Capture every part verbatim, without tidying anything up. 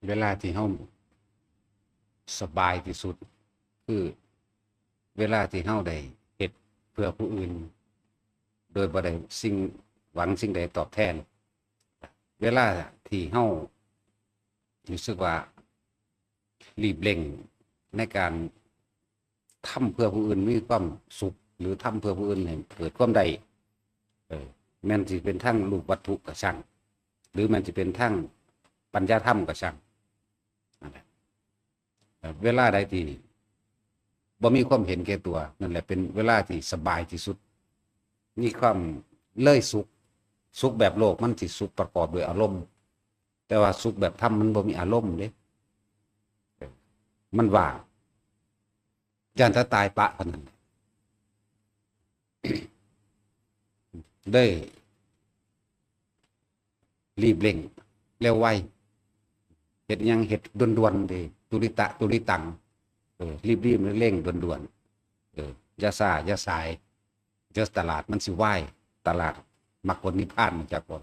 เวลาที่เฮาสบายที่สุด คือเวลาที่เฮาได้เฮ็ดเพื่อผู้อื่น โดยบ่ได้สิ่ง หวังสิ่งใดตอบแทน เวลาที่เฮารู้สึกว่ารีบเร่งในการทำเพื่อผู้อื่นมีความสุข หรือทำเพื่อผู้อื่นให้เกิดความได้ เออ แม่นสิเป็นทางรูปวัตถุก็ช่าง หรือแม่นสิเป็นทางปัญญาธรรมก็ช่าง นั่นแหละ เวลาใดที่บ่มีความเห็นแก่ตัว นั่นแหละเป็นเวลาที่สบายที่สุด มีความเลยสุข สุขแบบโลกมันสิสุขประกอบด้วยอารมณ์ แต่ว่าสุขแบบธรรมมันบ่มีอารมณ์เด้ มันว่าง ย่านแต่ตายปะเท่านั้น ได้รีบเร่งเร็วไว เฮ็ดหยังเฮ็ดด่วนๆ เด้ ตุริตะตุริตัง เออ รีบๆ เร่งๆ ด่วนๆ เออ อย่าช้าอย่าสาย เดี๋ยวตลาดมันสิวาย ตลาดมรรคผลนิพพานมันจักบ่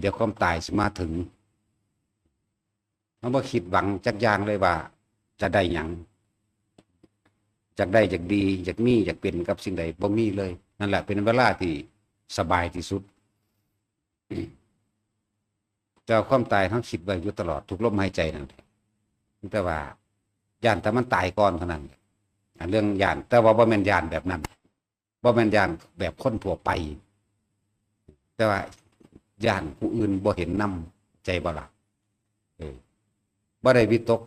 เดี๋ยวความตายสิมาถึง เฮาบ่คิดหวังจักอย่างเลยว่าจะได้หยัง อยากได้ อยากดี อยากมี อยากเป็นกับสิ่งใด บ่มีเลย นั่นแหละเป็นเวลาที่สบายที่สุด แต่ความตายเฮาคิดไว้อยู่ตลอดทุกลมหายใจนั่นแหละ แต่ว่าย้านแต่มันตายก่อนเท่านั้น อันเรื่องย้าน แต่ว่าบ่แม่นย้านแบบนั้น บ่แม่นย้านแบบคนทั่วไป แต่ว่าย้านผู้อื่นบ่เห็นนำ ใจบ่ล่ะ เออ บ่ได้วิตก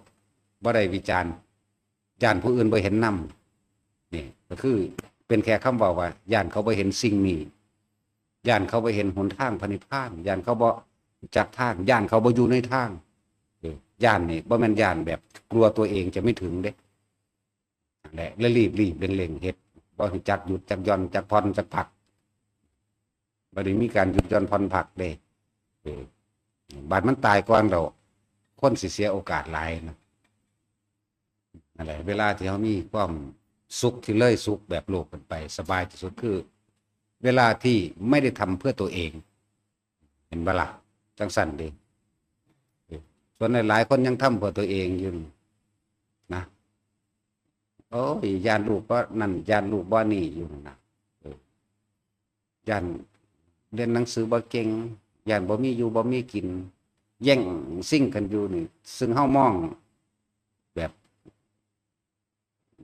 บ่ได้วิจารณ์ ย้านผู้อื่นบ่เห็นนำ นี่ก็คือเป็นแค่คำเว้าว่า ย้านเขาบ่เห็นสิ่งนี้ ย้านเขาบ่เห็นหนทางพระนิพพาน ย้านเขาบ่จักทาง ย้านเขาบ่อยู่ในทาง เออ ย้านนี่บ่แม่นย้านแบบกลัวตัวเองจะไม่ถึงเด้ นั่นแหละ เลยรีบๆ เร่งๆ เฮ็ด บ่รู้จักหยุดจักหย่อนจักผ่อนจักพัก บ่ได้มีการหยุดหย่อนผ่อนพักเด้ เออ บาดมันตายก่อนแล้ว คนสิเสียโอกาสหลายนะ นั่นแหละ เวลาที่เฮามีความสุขที่เลยสุขแบบโลกขึ้นไป สบายที่สุดคือ เวลาที่ไม่ได้ทำเพื่อตัวเอง เห็นบ่ล่ะ จั่งซั้นเด้ เออ ส่วนหลายๆ คนยังทำเพื่อตัวเองอยู่นะ โอ้ย ย้านลูกบ่นั่น ย้านลูกบ่นี่อยู่นะ เออ ย้านเรียนหนังสือบ่เก่ง ย้านบ่มีอยู่บ่มีกิน แย่งชิงกันอยู่นี่ ซึ่งเฮามองแบบ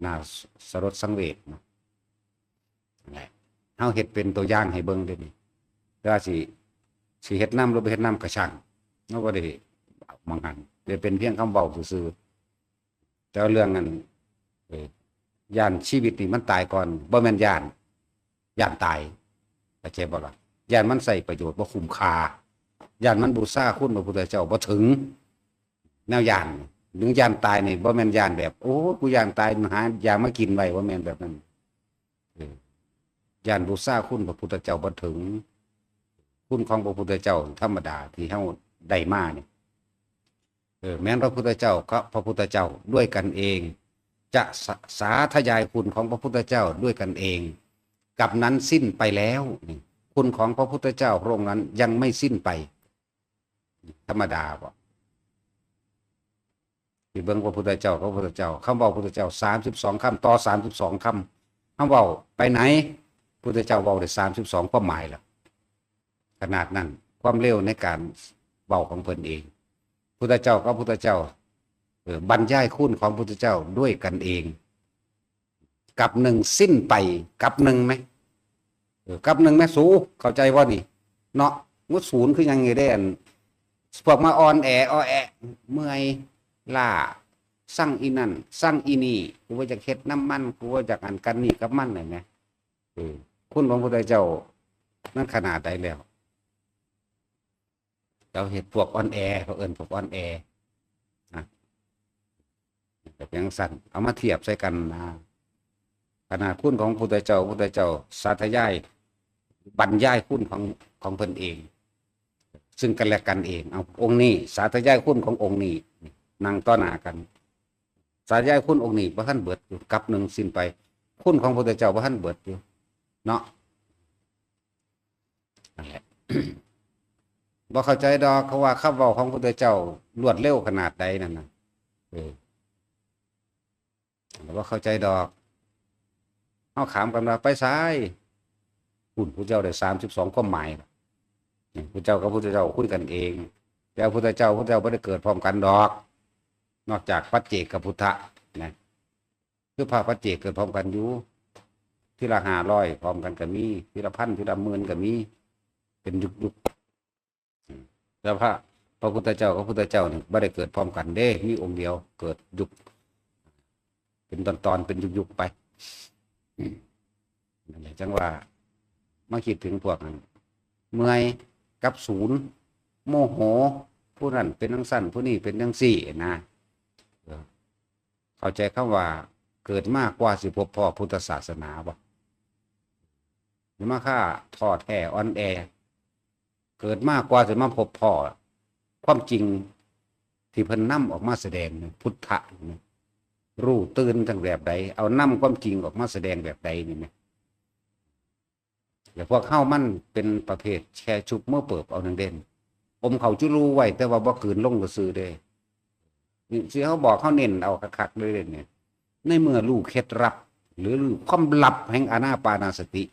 น่าสลดสังเวชนะ นั่นแหละ เฮาเฮ็ดเป็นตัวอย่างให้เบิ่งเด้นี่ แต่ว่าสิ สิเฮ็ดนำหรือบ่เฮ็ดนำก็ช่าง เฮาบ่ได้หม่องหั้น ได้เป็นเพียงคำเว้าซื่อๆ แต่ว่าเรื่องนั้น เออ ย้านชีวิตนี่มันตายก่อน บ่แม่นย้าน ย้านตาย เข้าใจบ่ล่ะ ย้านมันใช้ประโยชน์บ่คุ้มค่า ย้านมันบูชาคุณพระพุทธเจ้าบ่ถึง แนวย้าน หรือย้านตายนี่บ่แม่นย้านแบบ โอ้ กูย้านตาย หาอยากมากินไว้ บ่แม่นแบบนั้น เออ ย้านบูชาคุณพระพุทธเจ้าบ่ถึง คุณของพระพุทธเจ้าธรรมดาที่เฮาได้มานี่ เออ แม้นพระพุทธเจ้าก็พระพุทธเจ้าด้วยกันเอง จะสะ สาธยายคุณของพระพุทธเจ้าด้วยกันเอง กับนั้นสิ้นไปแล้ว นี่ คุณของพระพุทธเจ้าพระองค์นั้นยังไม่สิ้นไป ธรรมดาบ่ ที่เบิ่งพระพุทธเจ้า พระพุทธเจ้า คำเว้าพุทธเจ้า สามสิบสองคำ ต่อ สามสิบสองคำ คำเว้าไปไหน พุทธเจ้าเว้าได้ สามสิบสอง ความหมายแล้ว ขนาดนั้น ความเร็วในการเว้าของเพิ่นเอง พุทธเจ้ากับพุทธเจ้า เออ บรรยายคุณของพุทธเจ้าด้วยกันเอง กับหนึ่งสิ้นไป กับหนึ่งไหม เออ กับหนึ่งไหมสู เข้าใจบ่นี่ เนาะ งดศูนย์คือหยังไงเด้ อัน พวกมาอ่อนแอ อ่อแอ เมื่อยล้า สั่งอีนั่น สั่งอีนี่ กูว่าอยากเฮ็ดนำมัน กูว่าอยากอันกันนี่กับมัน นั่นแหม เออ คุณของพระพุทธเจ้า มันขนาดใดแล้ว เจ้าเฮ็ดพวกอ่อนแอ เขาเอิ้นพวกอ่อนแอ นะ ก็เป็นจั่งซั้น เอามาเทียบใส่กันนะ ขนาดคุณของพระพุทธเจ้า พระพุทธเจ้าสาธยาย บรรยายคุณของ ของเพิ่นเอง ซึ่งกันและกันเอง เอา องค์นี้สาธยายคุณขององค์นี้ นั่งต่อหน้ากัน สาธยายคุณองค์นี้บ่ทันเบิดอยู่ กับหนึ่งสิ้นไป คุณของพระพุทธเจ้าบ่ทันเบิดอยู่ เนาะ นั่นแหละ บ่เข้าใจดอก เขาว่าคำเว้าของพุทธเจ้ารวดเร็วขนาดใดนั่นน่ะ เออ บ่เข้าใจดอก เฮาถามกันว่าไปไส พุ้น พุทธเจ้าได้สามสิบสองความหมาย พุทธเจ้ากับพุทธเจ้าคุยกันเอง แต่พุทธเจ้า พุทธเจ้าบ่ได้เกิดพร้อมกันดอก นอกจากปัจเจกพุทธะนะ คือพระปัจเจกเกิดพร้อมกันอยู่ ทีละห้าร้อยพร้อมกันก็มี ทีละพัน ทีละหมื่นก็มี เป็นยุคๆ แล้วพระ พระพุทธเจ้ากับพุทธเจ้านี่บ่ได้เกิดพร้อมกันเด้ มีองค์เดียวเกิดยุค เป็นตอนๆ เป็นยุคๆ ไป อืม นั่นแหละ จั่งว่า มาคิดถึงพวกนั้น เมื่อยกับศูนย์ โมโห ผู้นั้นเป็นจั่งซั้น ผู้นี้เป็นจั่งซี้นะ เออ เข้าใจคำว่าเกิดมากว่าสิพบพ้อพุทธศาสนาบ่ สิมาฆ่าท้อแท้อ่อนแอ เกิดมากว่าสิมาพบพ้อความจริงที่เพิ่นนำออกมาแสดงเนี่ย พุทธะเนี่ย รู้ตื่นทั้งแบบใด เอานำความจริงออกมาแสดงแบบใดนี่แหม แล้วพวกเฮามันเป็นประเภทแค่ชุบมือเปิบเอานั่นเด่น อมเข้าจุลูไว้ แต่ว่าบ่กลืนลงซื่อๆ เด้ นี่สิเฮาบอกเฮาเน้นเอาคักๆ เลยเด้เนี่ย ในเมื่อรู้เคล็ดลับ หรือรู้ความลับแห่งอานาปานสติ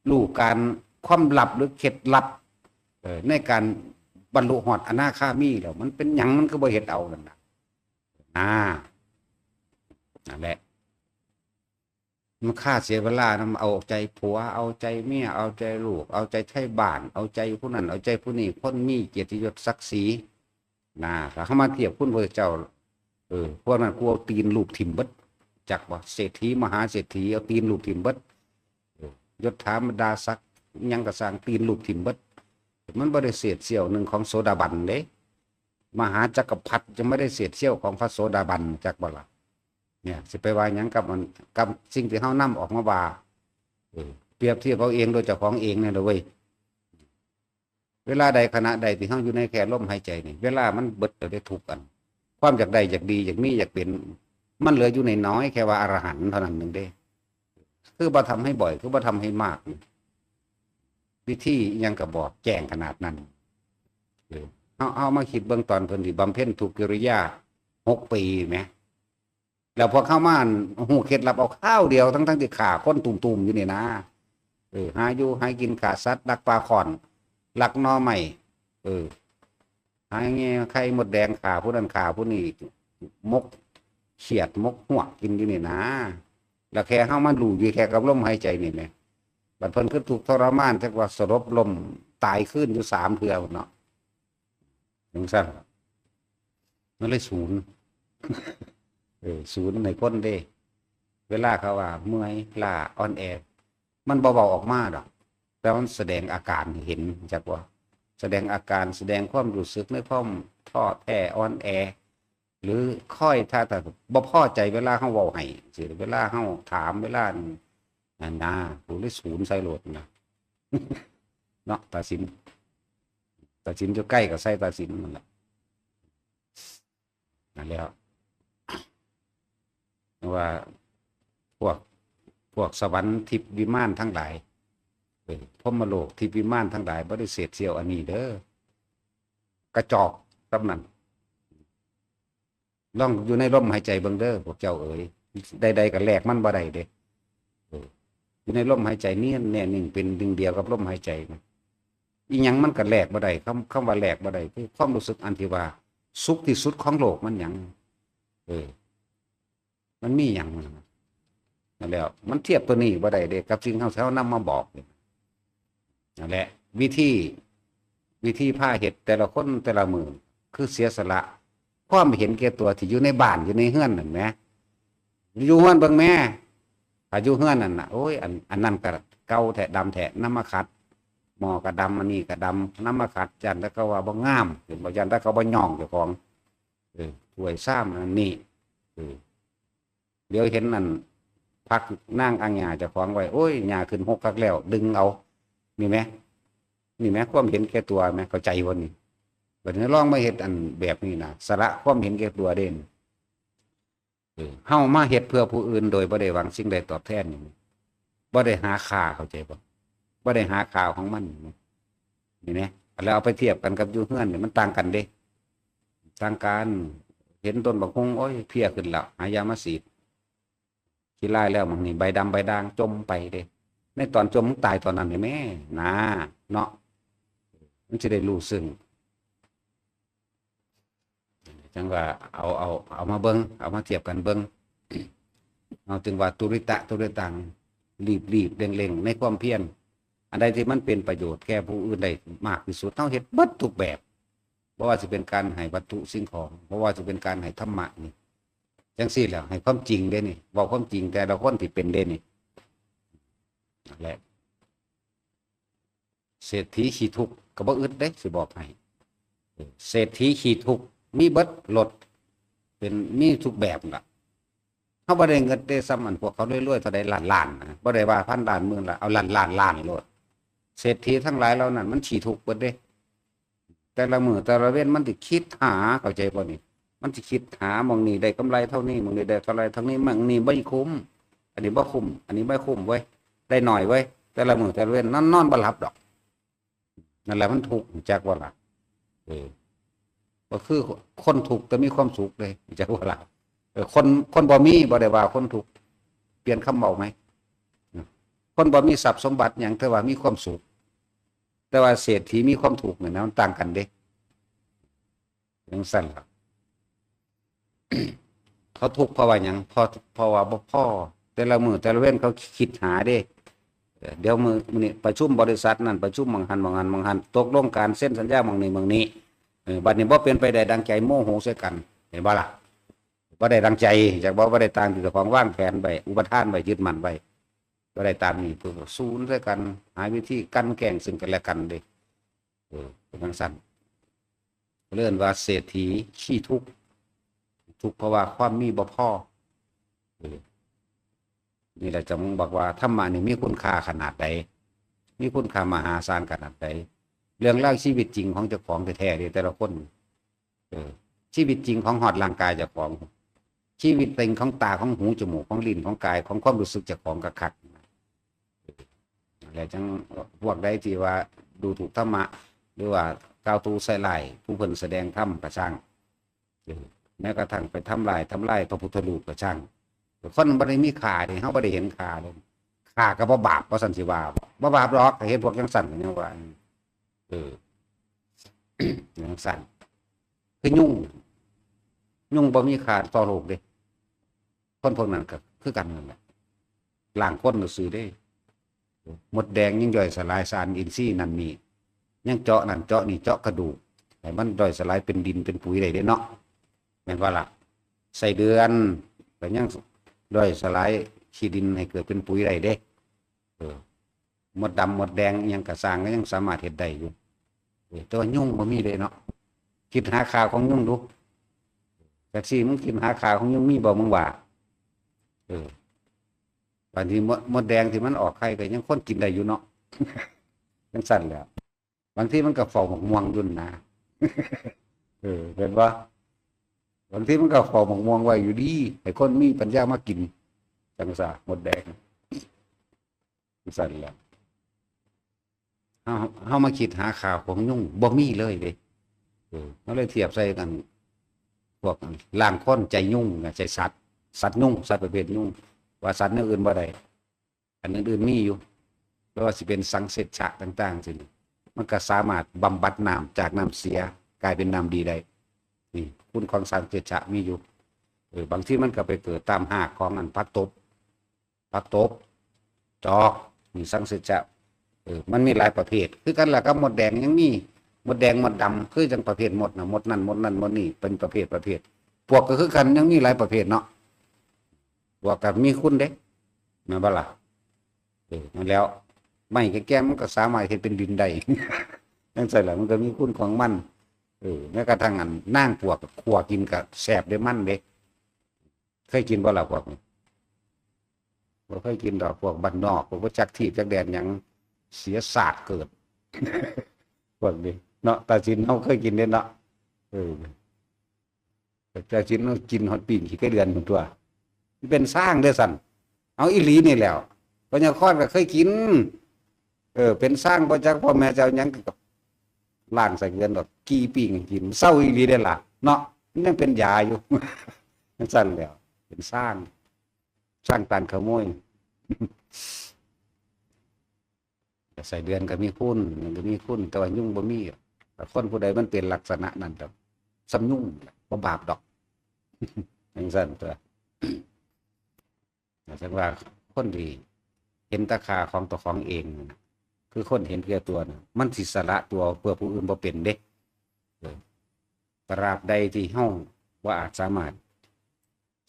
รู้การ ความลับหรือเคล็ดลับ เอ่อ ในการบรรลุฮอดอนาคามีแล้ว มันเป็นหยังมันคือบ่เฮ็ดเอานั่นน่ะ อ่า นั่นแหละ มันฆ่าเสียเวลานำ เอาใจผัว เอาใจเมีย เอาใจลูก เอาใจไทบ้าน เอาใจผู้นั้น เอาใจผู้นี้ คนมีเกียรติยศศักดิ์ศรี นะ ถ้าเฮามาเทียบคุณพระเจ้า เออ พวกนั้นกูเอาตีนลูบถิ่มเบิด จักบ่ เศรษฐีมหาเศรษฐี เอาตีนลูบถิ่มเบิด เออ ยศถาบรรดาศักดิ์หยังก็ซ่าง ตีนลูบถิ่มเบิด มันบ่ได้เศษเสี้ยวหนึ่งของโสดาบันเด้ มหาจักรพรรดิยังไม่ได้เศษเสี้ยวของพระโสดาบัน จักบ่ล่ะ เนี่ย สิไปว่าหยังกับมัน กับสิ่งที่เฮานำออกมาว่า เออ เปรียบเทียบเอาเองโดยเจ้าของเองเนี่ยเด้อเว้ย เวลาใดขณะใดที่เฮาอยู่ในแค่ลมหายใจนี่ เวลามันเบิดแล้วเด้ทุกข์อัน ความอยากได้อยากดีอยากมีอยากเป็น มันเหลืออยู่น้อยๆ แค่ว่าอรหันต์เท่านั้นหนึ่งเด้ คือบ่ทำให้บ่อย คือบ่ทำให้มาก วิธีอิหยังก็บอกแจ้งขนาดนั้น เออ เฮา เฮามาคิดเบิ่งตอนเพิ่นสิบำเพ็ญทุกกิริยาหกปีแหม แล้วพวกเฮามาฮู้เคล็ดลับเอาคราวเดียว ทั้งๆ ที่ฆ่าคนตุ้มๆ อยู่นี่นะ เออ หาอยู่หากิน ฆ่าสัตว์ ลักปลาข้อน ลักหน่อไม้ เออ หาแง่ไข่มดแดง ฆ่าผู้นั้นฆ่าผู้นี้ หมกเขียดหมกฮวกกินอยู่นี่นะ แล้วแค่เฮามารู้อยู่แค่กับลมหายใจนี่แหม บัดเพิ่นคือทุกข์ทรมาน จักว่าสลบล้มตายคืนอยู่สามเทื่อพุ้นเนาะ จั่งซั้น มันเลยศูนย์ เออ ศูนย์ในคนเด้ เวลาเขาว่าเมื่อยล้าอ่อนแอ มันบ่เว้าออกมาดอก แต่มันแสดงอาการให้เห็น จักว่า แสดงอาการ แสดงความรู้สึกในความท้อแท้อ่อนแอ หรือคอยถ้า ถ้าบ่พอใจเวลาเฮาเว้าให้ สิ เวลาเฮาถาม เวลานั่นนะ กูเลยศูนย์ใส่โลดนะ เนาะ ตาสิน ตาสินอยู่ใกล้ก็ใส่ตาสินนั่นแหละ นั่นแหละ ว่า พวก พวกสวรรค์ทิพย์วิมานทั้งหลาย เออ พรหมโลกทิพย์วิมานทั้งหลาย บ่ได้เศษเสี้ยวอันนี้เด้อ กระจอกตำนั้น ลองอยู่ในลมหายใจเบิ่งเด้อ พวกเจ้าเอ๋ย ใดๆ ก็แลกมันบ่ได้เด้ เออ อยู่ในลมหายใจเนียนแน่นิ่ง เป็นหนึ่งเดียวกับลมหายใจนะ อีหยังมันก็แลกบ่ได้ คำ คำว่าแลกบ่ได้ คือความรู้สึกอันที่ว่าสุขที่สุดของโลกมันหยัง เออ มันมีหยัง นั่นแหละ มันเทียบตัวนี้บ่ได้เด้ กับสิ่งที่เฮานำมาบอกนี่ นั่นแหละ วิธี วิธีพาเฮ็ดแต่ละคนแต่ละมื้อ คือเสียสละ ความเห็นแก่ตัวที่อยู่ในบ้านอยู่ในเฮือนนั่นแหม อยู่เฮือนเบิ่งแหม ถ้าอยู่เฮือนนั่นน่ะ โอ้ย อัน อันนั้นก็เก่าแท้ ดำแท้ นำมาขัด หม้อก็ดำ อันนี้ก็ดำ นำมาขัด ย้านแต่เขาว่าบ่งาม เห็นบ่ ย้านแต่เขาบ่ย่องเจ้าของ เออ ถ้วยชามอันนี้ เออ เดี๋ยวเห็นนั่น พักนางอังหญ้าเจ้าของไว้ โอ้ย หญ้าขึ้นฮกคักแล้ว ดึงเอา นี่แหม นี่แหม ความเห็นแก่ตัวแหม เข้าใจบ่นี่ บัดนี้ลองมาเฮ็ดอันแบบนี้นะ สละความเห็นแก่ตัวเด้ เออ เฮามาเฮ็ดเพื่อผู้อื่นโดยบ่ได้หวังสิ่งใดตอบแทนนี่ บ่ได้หาค่า เข้าใจบ่ บ่ได้หาค่าของมันนี่ นี่แหม แล้วเอาไปเทียบกันกับอยู่เฮือนนี่มันต่างกันเด้ ต่างกัน เห็นต้นบักฮุ่ง โอ้ย เพลียขึ้นแล้ว หายามาสีด ขี้ลายแล้ว บางนี่ใบดำใบด่างจมไปเด้ ในตอนจมมึงตายตอนนั้นนี่แม่ นะ เนาะ มันสิได้รู้ซึ่ง จั่งว่าเอาเอาเอามาเบิ่ง เอามาเทียบกันเบิ่ง เอาจึงว่า ตุริตะ ตุริตัง รีบๆ เร่งๆ ในความเพียร อันใดที่มันเป็นประโยชน์แก่ผู้อื่นได้มากที่สุด เฮาเฮ็ดเบิดทุกแบบ บ่ว่าสิเป็นการให้วัตถุสิ่งของ บ่ว่าสิเป็นการให้ธรรมะนี่ จั่งซี้แหละ ให้ความจริงเด้นี่ เว้าความจริงแต่ละคนที่เป็นเด้นี่ นั่นแหละ เศรษฐีขี้ทุกข์ก็บ่อึดเด้ สิบอกให้ เศรษฐีขี้ทุกข์มีเบิด รถเป็น มีทุกแบบล่ะ เฮาบ่ได้เงินเด้ ส่ำอันพวกเขารวยๆ เท่าใด ล้านๆ นะ บ่ได้ว่าพันล้านหมื่นล้าน เอาล้านๆ ล้านโลด เศรษฐีทั้งหลายเหล่านั้นมันขี้ทุกข์เบิดเด้ แต่ละมื้อแต่ละเว็นมันสิคิดหา เข้าใจบ่นี่ มันสิคิดหา หม่องนี้ได้กำไรเท่านี้ หม่องนี้ได้เท่าไรเท่านี้ หม่องนี้บ่คุ้ม อันนี้บ่คุ้ม อันนี้บ่คุ้มเว้ย ได้น้อยเว้ย แต่ละมื้อแต่ละเว็น นอน นอนบ่หลับดอก นั่นแหละมันทุกข์ รู้จักบ่ล่ะ เออ ก็คือคนทุกข์แต่มีความสุขเด้ รู้จักบ่ล่ะ เออ คน คนบ่มี บ่ได้ว่าคนทุกข์ เปลี่ยนคำเว้าไหม คนบ่มีทรัพย์สมบัติหยัง แต่ว่ามีความสุข แต่ว่าเศรษฐีมีความทุกข์เนี่ยนะ มันต่างกันเด้ จั่งซั้นล่ะ เขาทุกข์เพราะว่าหยัง เพราะ เพราะว่าบ่พอ แต่ละมื้อแต่ละเว็นเขาคิดหาเด้ เออ เดี๋ยวมื้อ มื้อนี้ประชุมบริษัทนั่น ประชุมหม่องหั้นหม่องหั้นหม่องหั้น ตกลงการเซ็นสัญญาหม่องนี้หม่องนี้ เออ บัดนี้บ่เป็นไปได้ดังใจ โมโหใส่กัน เห็นบ่ล่ะ บ่ได้ดังใจ จักบ่ บ่ได้ตามที่เจ้าของวางแผนไว้ อุปทานไว้ ยึดมั่นไว้ บ่ได้ตามนี้ เพิ่นก็สูนใส่กัน หาวิธีกลั่นแกล้งซึ่งกันและกันเด้ เออ เป็นจั่งซั้น เรียกว่าเศรษฐีขี้ทุกข์ ทุกข์เพราะว่าความมีบ่พอ เออ นี่แหละจึงบอกว่าธรรมะนี่มีคุณค่าขนาดใด มีคุณค่ามหาศาลขนาดใด เรื่องราวชีวิตจริงของเจ้าของแท้ๆเด้ แต่ละคน เออ ชีวิตจริงของฮอดร่างกายเจ้าของ ชีวิตจริงของตา ของหู จมูก ของลิ้น ของกาย ของความรู้สึกเจ้าของคักๆ แล้วจั่งพวกใดที่ว่าดูถูกธรรมะ หรือว่ากล่าวตู่ใส่ร้ายผู้เพิ่นแสดงธรรมก็ช่าง เออ แม้กระทั่งไปทำลาย ทำลายพระพุทธรูปก็ช่าง คนบ่ได้มีค่านี่ เฮาบ่ได้เห็นค่าเลย ค่าก็บ่บาป ว่าซั่นสิว่าบ่ บ่บาปดอก เห็นพวกจั่งซั้นก็ยังว่า เออ จั่งซั้น คือยุง ยุงบ่มีค่าต่อโลกเด้ คนพวกนั้นก็คือกันนั่นแหละ ล้างคนซื่อๆเด้ มดแดงยังย่อยสลายสารอินทรีย์นั่นนี่ ยังเจาะนั่นเจาะนี่ เจาะกระดูก ให้มันย่อยสลายเป็นดินเป็นปุ๋ยได้เด้เนาะ แม่นบ่ล่ะ ไส้เดือนก็ยังย่อยสลายขี้ดินให้เกิดเป็นปุ๋ยได้เด้ เออ มดดำมดแดงอิหยังก็ซ่างก็ยังสามารถเฮ็ดได้อยู่ เออ แต่ว่ายุงบ่มีเลยเนาะ คิดหาค่าของยุงดู จักซี่มึงคิดหาค่าของยุงมีบ่ มึงว่า เออ บางทีมด มดแดงที่มันออกไข่ก็ยังคนกินได้อยู่เนาะ จั่งซั้นแหละ บางทีมันก็เฝ้าหมากม่วงอยู่นะ เออ เห็นบ่ บางทีมันก็เฝ้าหมากม่วงไว้อยู่ดี ให้คนมีปัญญามากิน จั่งซ่ามดแดง จั่งซั้นแหละ เฮา เฮามาคิดหาค่าของยุง บ่มีเลยเด้ เออ เฮาเลยเทียบใส่กัน พวกล้างคนใจยุงน่ะ ใจสัตว์ สัตว์ยุง สัตว์ประเภทยุง ว่าสัตว์แนวอื่นบ่ได้ อันอื่นๆมีอยู่ บ่ว่าสิเป็นสังเสชะต่างๆ ซี่นี่ มันก็สามารถบำบัดน้ำจากน้ำเสียกลายเป็นน้ำดีได้ นี่ คุณของสังเสชะมีอยู่ เออ บางทีมันก็ไปเกิดตามฮากของอันผักตบ ผักตบ จอก นี่สังเสชะ เออ มันมีหลายประเภท คือกันล่ะกับมดแดง ยังมีมดแดงมดดำ คือจั่งประเภทมดน่ะ มดนั่นมดนั่นมดนี่ เป็นประเภทประเภท ปวกก็คือกัน ยังมีหลายประเภทเนาะ ปวกก็มีคุณเด้ แม่นบ่ล่ะ เออ นั่นแล้ว ไม้แก่ๆมันก็สามารถเฮ็ดเป็นดินได้ จั่งซั้นล่ะ มันก็มีคุณของมัน เออ แม้กระทั่งอันนางปวกก็คั่วกินก็แซ่บเด้ มันเด้ เคยกินบ่ล่ะพวกนี้ บ่เคยกินดอก พวกบ้านนอก พวกบ่จักทีบจักแดนหยัง เสียชาติเกิด พวกนี้เนาะ ตาสินเฮาเคยกินเด้เนาะ เออ ตาสินเฮากินฮอดปิ้งขี้ไก่เดือนพุ้นตั่ว มันเป็นซางเด้อซั่น เอาอีหลีนี่แหล้ว พญาคอนก็เคยกิน เออ เป็นซางบ่จักพ่อแม่เจ้าหยังก็ ล้างไส้เดือนดอก กี่ปิ้งให้กิน เซาอีหลีเด้ล่ะ เนาะ มันยังเป็นยาอยู่ จั่งซั่นแหล้ว เป็นซาง ซางต้านขโมย ไส้เดือนก็มีคุณ มันก็มีคุณ แต่ว่ายุงบ่มี แต่คนผู้ใดมันเป็นลักษณะนั้นดอก ส่ำยุง บ่บาปดอก จั่งซั่นตั๊ว จั่งว่าคนที่เห็นแต่ค่าของตัวของเองน่ะ คือคนเห็นแก่ตัวน่ะ มันสิสละตัวเพื่อผู้อื่นบ่เป็นเด้ เออ ตราบใดที่เฮาบ่อาจสามารถ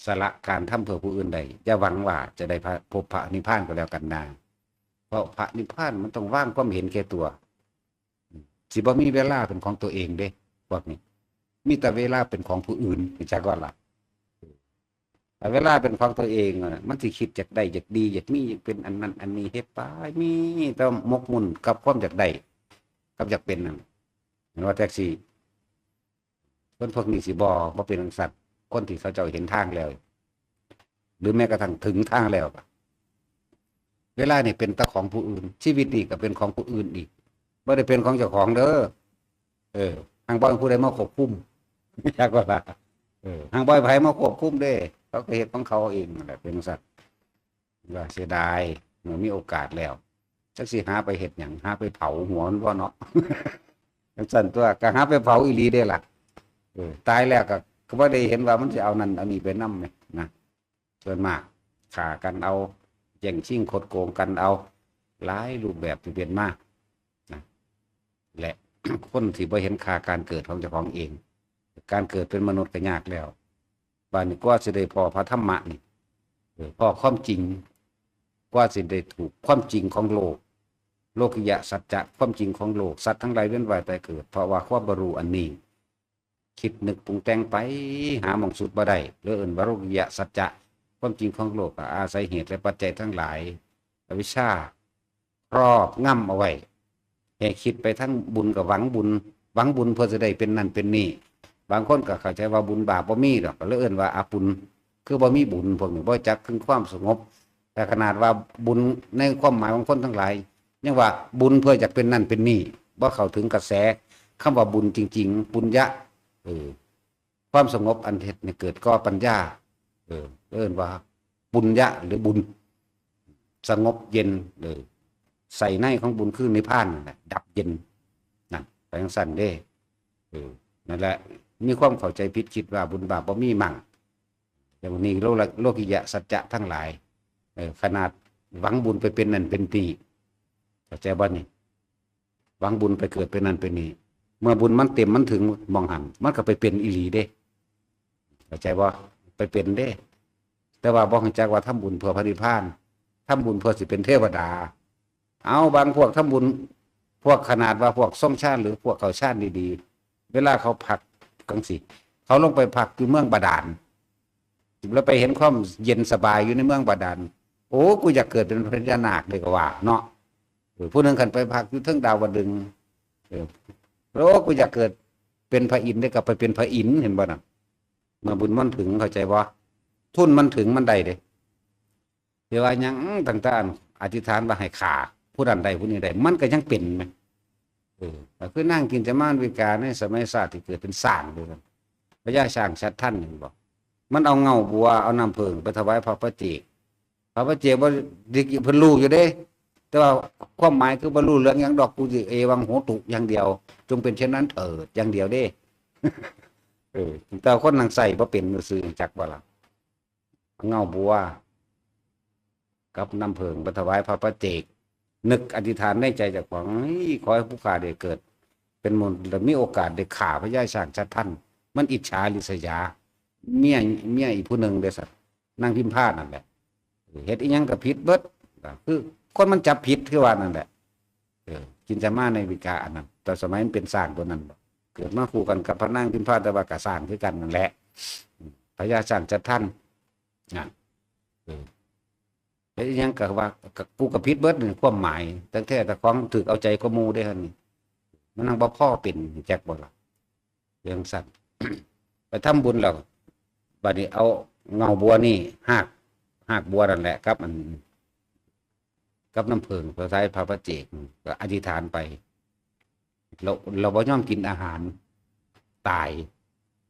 สละการทำเพื่อผู้อื่นได้ อย่าหวังว่าจะได้พระ พบพระนิพพานก็แล้วกันนะ เพราะพระนิพพานมันต้องวางความเห็นแก่ตัว สิบ่มีเวลาเป็นของตัวเองเด้ พวกนี้ มีแต่เวลาเป็นของผู้อื่น รู้จักบ่ล่ะ แต่เวลาเป็นของตัวเองอะ มันสิคิดอยากได้ อยากดี อยากมี อยากเป็นอันนั้นอันนี้ เฮ็ดไป มีแต่หมกมุ่นกับความอยากได้ กับอยากเป็นนั่น เห็นว่าจั่งซี้ คนพวกนี้สิบ่ บ่เป็นจั่งซั้น คนที่เขาเจ้าเห็นทางแล้ว หรือแม้กระทั่งถึงทางแล้ว เวลานี่เป็นแต่ของผู้อื่น ชีวิตนี่ก็เป็นของผู้อื่นอีก บ่ได้เป็นของเจ้าของเด้อ เออ ห่างบ่ให้ผู้ใดมาควบคุม จักว่าล่ะ เออ ห่างบ่ให้ไผมาควบคุมเด้ เขาก็เฮ็ดของเขาเองนั่นแหละ เป็นจั่งซั้น ว่าเสียดาย เมื่อมีโอกาสแล้ว จักสิหาไปเฮ็ดหยัง หาไปเผาหัวมันบ่เนาะ จั่งซั้นตั๊ว ก็หาไปเผาอีหลีเด้ล่ะ เออ ตายแล้วก็ ก็บ่ได้เห็นว่ามันสิเอานั่นเอานี่ไปนำแหมนะ ส่วนมากฆ่ากันเอา แย่งชิงคดโกงกันเอา หลายรูปแบบที่เป็นมานะ และ คนที่บ่เห็นค่าการเกิดของเจ้าของเอง การเกิดเป็นมนุษย์ก็ยากแล้ว บาดนี้กว่าสิได้พ้อพระธรรมะนี่ เออ พ้อความจริง กว่าสิได้ถูกความจริงของโลก โลกิยะสัจจะ ความจริงของโลก สัตว์ทั้งหลายเวียนว่ายตายเกิด เพราะว่าความบ่รู้อันนี้ คิดนึกปรุงแต่งไป หาหม่องสุดบ่ได้ เลยเอิ้นว่าโลกิยะสัจจะ ความจริงของโลกก็อาศัยเหตุและปัจจัยทั้งหลาย อวิชชา ครอบงำเอาไว้ ให้คิดไปทั้งบุญกับหวังบุญ หวังบุญเพื่อจะได้เป็นนั่นเป็นนี่ บางคนก็เข้าใจว่าบุญบาปบ่มีดอก ก็เลยเอิ้นว่าอาปุญ คือบ่มีบุญ พวกนี้บ่จักถึงความสงบ แต่ขนาดว่าบุญในความหมายของคนทั้งหลาย ยังว่าบุญเพื่ออยากเป็นนั่นเป็นนี่ บ่เข้าถึงกระแสคำว่าบุญจริงๆ ปุญญะ เออ ความสงบอันเฮ็ดให้เกิดก่อปัญญา เออ เอิ้นว่าปุญญะหรือบุญ สงบเย็น เออ ใส่ในของบุญคือนิพพานนั่นแหละ ดับเย็น นั่น ไปจั่งซั้นเด้ เออ นั่นแหละ มีความเข้าใจผิดคิดว่าบุญบาปบ่มีมั่ง แต่วันนี้โลกละ โลกิยะสัจจะทั้งหลาย เออ ขนาดหวังบุญไปเป็นนั่นเป็นนี่ เข้าใจบ่นี่ หวังบุญไปเกิดเป็นนั่นเป็นนี่ เมื่อบุญมันเต็มมันถึงหม่องหั้น มันก็ไปเป็นอีหลีเด้ เข้าใจบ่ ไปเป็นเด้ แต่ว่าบ่รู้จักว่าทำบุญเพื่อพระนิพพาน ทำบุญเพื่อสิเป็นเทวดา เอา บางพวกทำบุญ พวกขนาดว่าพวกทรงฌานหรือพวกเข้าฌานดีๆ เวลาเขาพักจั่งซี้ เขาลงไปพักอยู่เมืองบาดาล แล้วไปเห็นความเย็นสบายอยู่ในเมืองบาดาล โอ้ กูอยากเกิดเป็นพญานาคเลยก็ว่าเนาะ เออ ผู้หนึ่งคันไปพักอยู่เทิงดาวดึงส์ เออ โอ้ กูอยากเกิดเป็นพระอินทร์เลยก็ไปเป็นพระอินทร์ เห็นบ่น่ะ เมื่อบุญมันถึง เข้าใจบ่ ทุนมันถึงมันได้เด้ แต่ว่ายังตั้งแต่อธิษฐานว่าให้ฆ่าผู้นั้นได้ผู้นี้ได้ มันก็ยังเป็นแหม เออ ก็คือนางกินจามานวิกาในสมัยชาติที่เกิดเป็นช้างด้วยกัน พญาช้างชัดทันนี่บอก มันเอาเงาบัว เอาน้ำผึ้งไปถวายพระปัจเจก พระปัจเจกบ่ได้กิน เพิ่นรู้อยู่เด้ แต่ว่าความหมายคือบ่รู้เรื่องหยังดอก กูสิเอวังโหตุอย่างเดียว จงเป็นเช่นนั้นเถิดอย่างเดียวเด้ เออ แต่คนนางใส่บ่เป็นซื่อๆ จักบ่ล่ะ เงาบัว กับน้ำผึ้งไปถวายพระปัจเจก นึกอธิษฐานในใจเจ้าของ เฮ้ย ขอให้ผู้ข้าได้เกิดเป็นมนุษย์ และมีโอกาสได้ฆ่าพญาช้างชัดทัน มันอิจฉาริษยา เมีย เมียอีกผู้หนึ่งเด้อสัตว์ นางพิมพานั่นแหละ เฮ็ดอีหยังก็ผิดเบิด คือคนมันจับผิดคือว่านั่นแหละ เออ กินจามานวิกาอันนั้น แต่สมัยมันเป็นช้างตัวนั้น เกิดมาคู่กันกับพระนางพิมพา แต่ว่าก็ช้างคือกันนั่นแหละ พญาช้างชัดทัน นั่น เออ เฮ็ดอีหยังก็ว่า ก็ กูก็ผิดเบิดนี่ความหมาย ตั้งแต่แต่ของถืกเอาใจกว่าหมู่เด้หั่นนี่ มันนั่งบ่พอเป็น จักบ่ล่ะ เรื่องสั้น ไปทำบุญแล้ว บัดนี้เอาเงาบัวนี่ ฮาก ฮากบัวนั่นแหละ กับอัน กับน้ำผึ้งไปถวายพระปัจเจก ก็อธิษฐานไป เราเราบ่ยอมกินอาหาร ตาย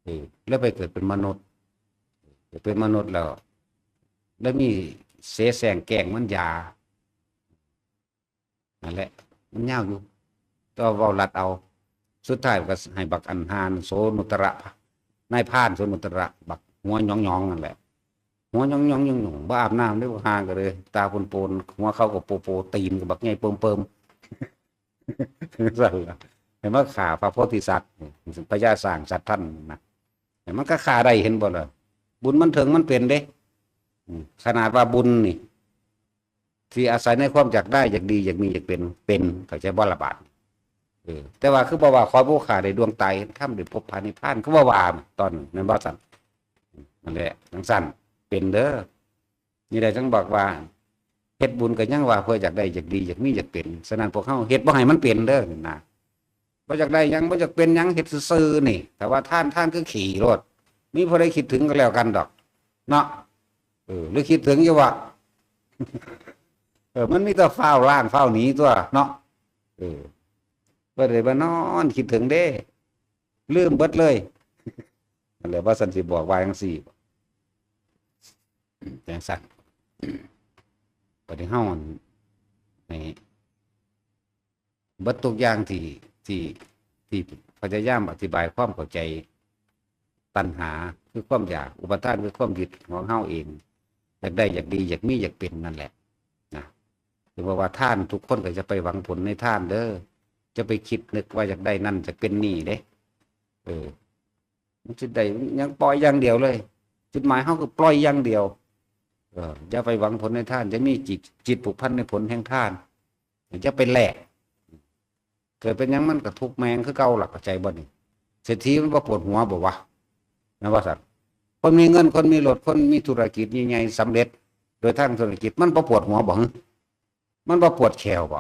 เออ แล้วไปเกิดเป็นมนุษย์ เกิดเป็นมนุษย์แล้ว แล้วมีเสแสร้งแกล้งมันยา นั่นแหละ มันยาวอยู่ แต่ว่าเว้าลัดเอา สุดท้ายก็ให้บักอันหานโสนุตระ นายพรานโสนุตระ บักหัวหยองๆนั่นแหละ หัวหยองๆหยองๆบ่อาบน้ำเด้อ บักห่าก็เลย ตาโปนๆ หัวเขาก็โปๆ ตีนก็บักใหญ่เปิมๆ สั่นล่ะ ให้มาฆ่าพระโพธิสัตว์ พญาช้างสัตว์ท่านนะ ให้มันก็ฆ่าได้ เห็นบ่ล่ะ บุญมันถึงมันเป็นเด้ อืม ขนาดว่าบุญนี่ ที่อาศัยในความอยากได้ อยากดี อยากมี อยากเป็น เป็น เข้าใจบ่ล่ะบาด เออ แต่ว่าคือบ่ว่า ขอผู้ข้าได้ดวงตาย ทำได้พบพระนิพพาน คือบ่ว่า ตอนนั้น แม่นบ่ซั่น นั่นแหละ จั่งซั่น เป็นเด้อ นี่แหละจั่งบอกว่า เฮ็ดบุญก็ยังว่าเพื่ออยากได้ อยากดี อยากมี อยากเป็น ฉะนั้นพวกเฮาเฮ็ดบ่ให้มันเป็นเด้อ นะ บ่อยากได้หยัง บ่อยากเป็นหยัง เฮ็ดซื่อๆนี่ ถ้าว่าทาน ทานคือขี้โลด มีผู้ใดคิดถึงก็แล้วกันดอก เนาะ เออ หรือคิดถึงอยู่วะ เออ มันมีแต่ฟ้าวล้างฟ้าวหนีตัวเนาะ เออ บ่ได้มานอนคิดถึงเด้ ลืมเบิดเลย นั่นแหละ ว่าซั่นสิบอกว่าจั่งซี้ จั่งซั่น บัดนี้เฮา นี่ เบิดทุกอย่างที่ ที่ ที่พยายามอธิบายความเข้าใจ ตัณหาคือความอยาก อุปาทานคือความยึดของเฮาเอง อยากได้ อยากดี อยากมี อยากเป็นนั่นแหละ นะ ถึงว่า ว่าทาน ทุกคนก็จะไปหวังผลในทานเด้อ จะไปคิดนึกว่าอยากได้นั่น อยากเป็นนี่เด้ เออ มันสิได้หยัง ปล่อยอย่างเดียวเลย จุดหมายเฮาคือปล่อยอย่างเดียว เออ อย่าไปหวังผลในทาน อย่ามีจิต จิตผูกพันในผลแห่งทาน อย่าไปแลก เกิดเป็นหยังมันก็ทุกข์แม่งคือเก่าล่ะ เข้าใจบ่นี่ เศรษฐีมันบ่ปวดหัวบ่วะ แม่นบ่ซั่น คนมีเงิน คนมีรถ คนมีธุรกิจใหญ่ๆสำเร็จ โดยทางธุรกิจ มันบ่ปวดหัวบ่ หึ มันบ่ปวดแข้วบ่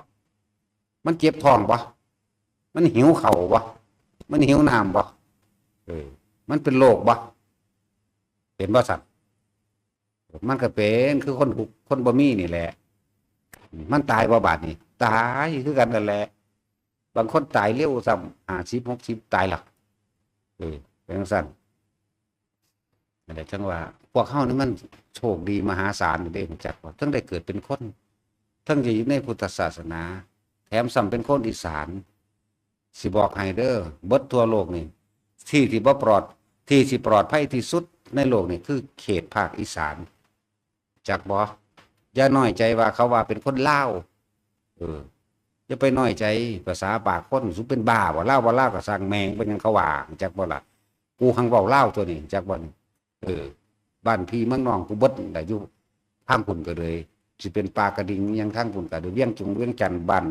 มันเจ็บท้องบ่ มันหิวข้าวบ่ มันหิวน้ำบ่ เออ มันเป็นโรคบ่ เป็นบ่ซั่น มันก็เป็นคือคนทุกข์ คนบ่มีนี่แหละ มันตายบ่บาดนี้ ตายคือกันนั่นแหละ บางคนตายเร็วซ้ำ ห้าสิบ หกสิบ ตายละ เออ เป็นจั่งซั่น นั่นแหละ จั่งว่า พวกเฮานี่มันโชคดีมหาศาลอยู่เด้ รู้จักบ่ ทั้งได้เกิดเป็นคน ทั้งจะอยู่ในพุทธศาสนา แถมซ้ำเป็นคนอีสาน สิบอกให้เด้อ เบิดทั่วโลกนี่ ที่ที่บ่ปลอด ที่สิปลอดภัยที่สุดในโลกนี่คือเขตภาคอีสาน จักบ่ อย่าน้อยใจว่าเขาว่าเป็นคนลาว เออ อย่าไปน้อยใจ ภาษาปากคน สูเป็นบ้าบ่ ลาวบ่ลาวก็ซ่างแม่ง เป็นหยังเขาว่า จักบ่ล่ะ กูหังเว้าลาวตัวนี้ จักบ่นี่ เออ บ้านพี่เมืองน้องกูเบิดได้อยู่ ทางพุ้นก็เลย สิเป็นปากกระดิ่งอิหยังทางพุ้นก็เลย เวียงจุงเวียงจันทน์ บ้าน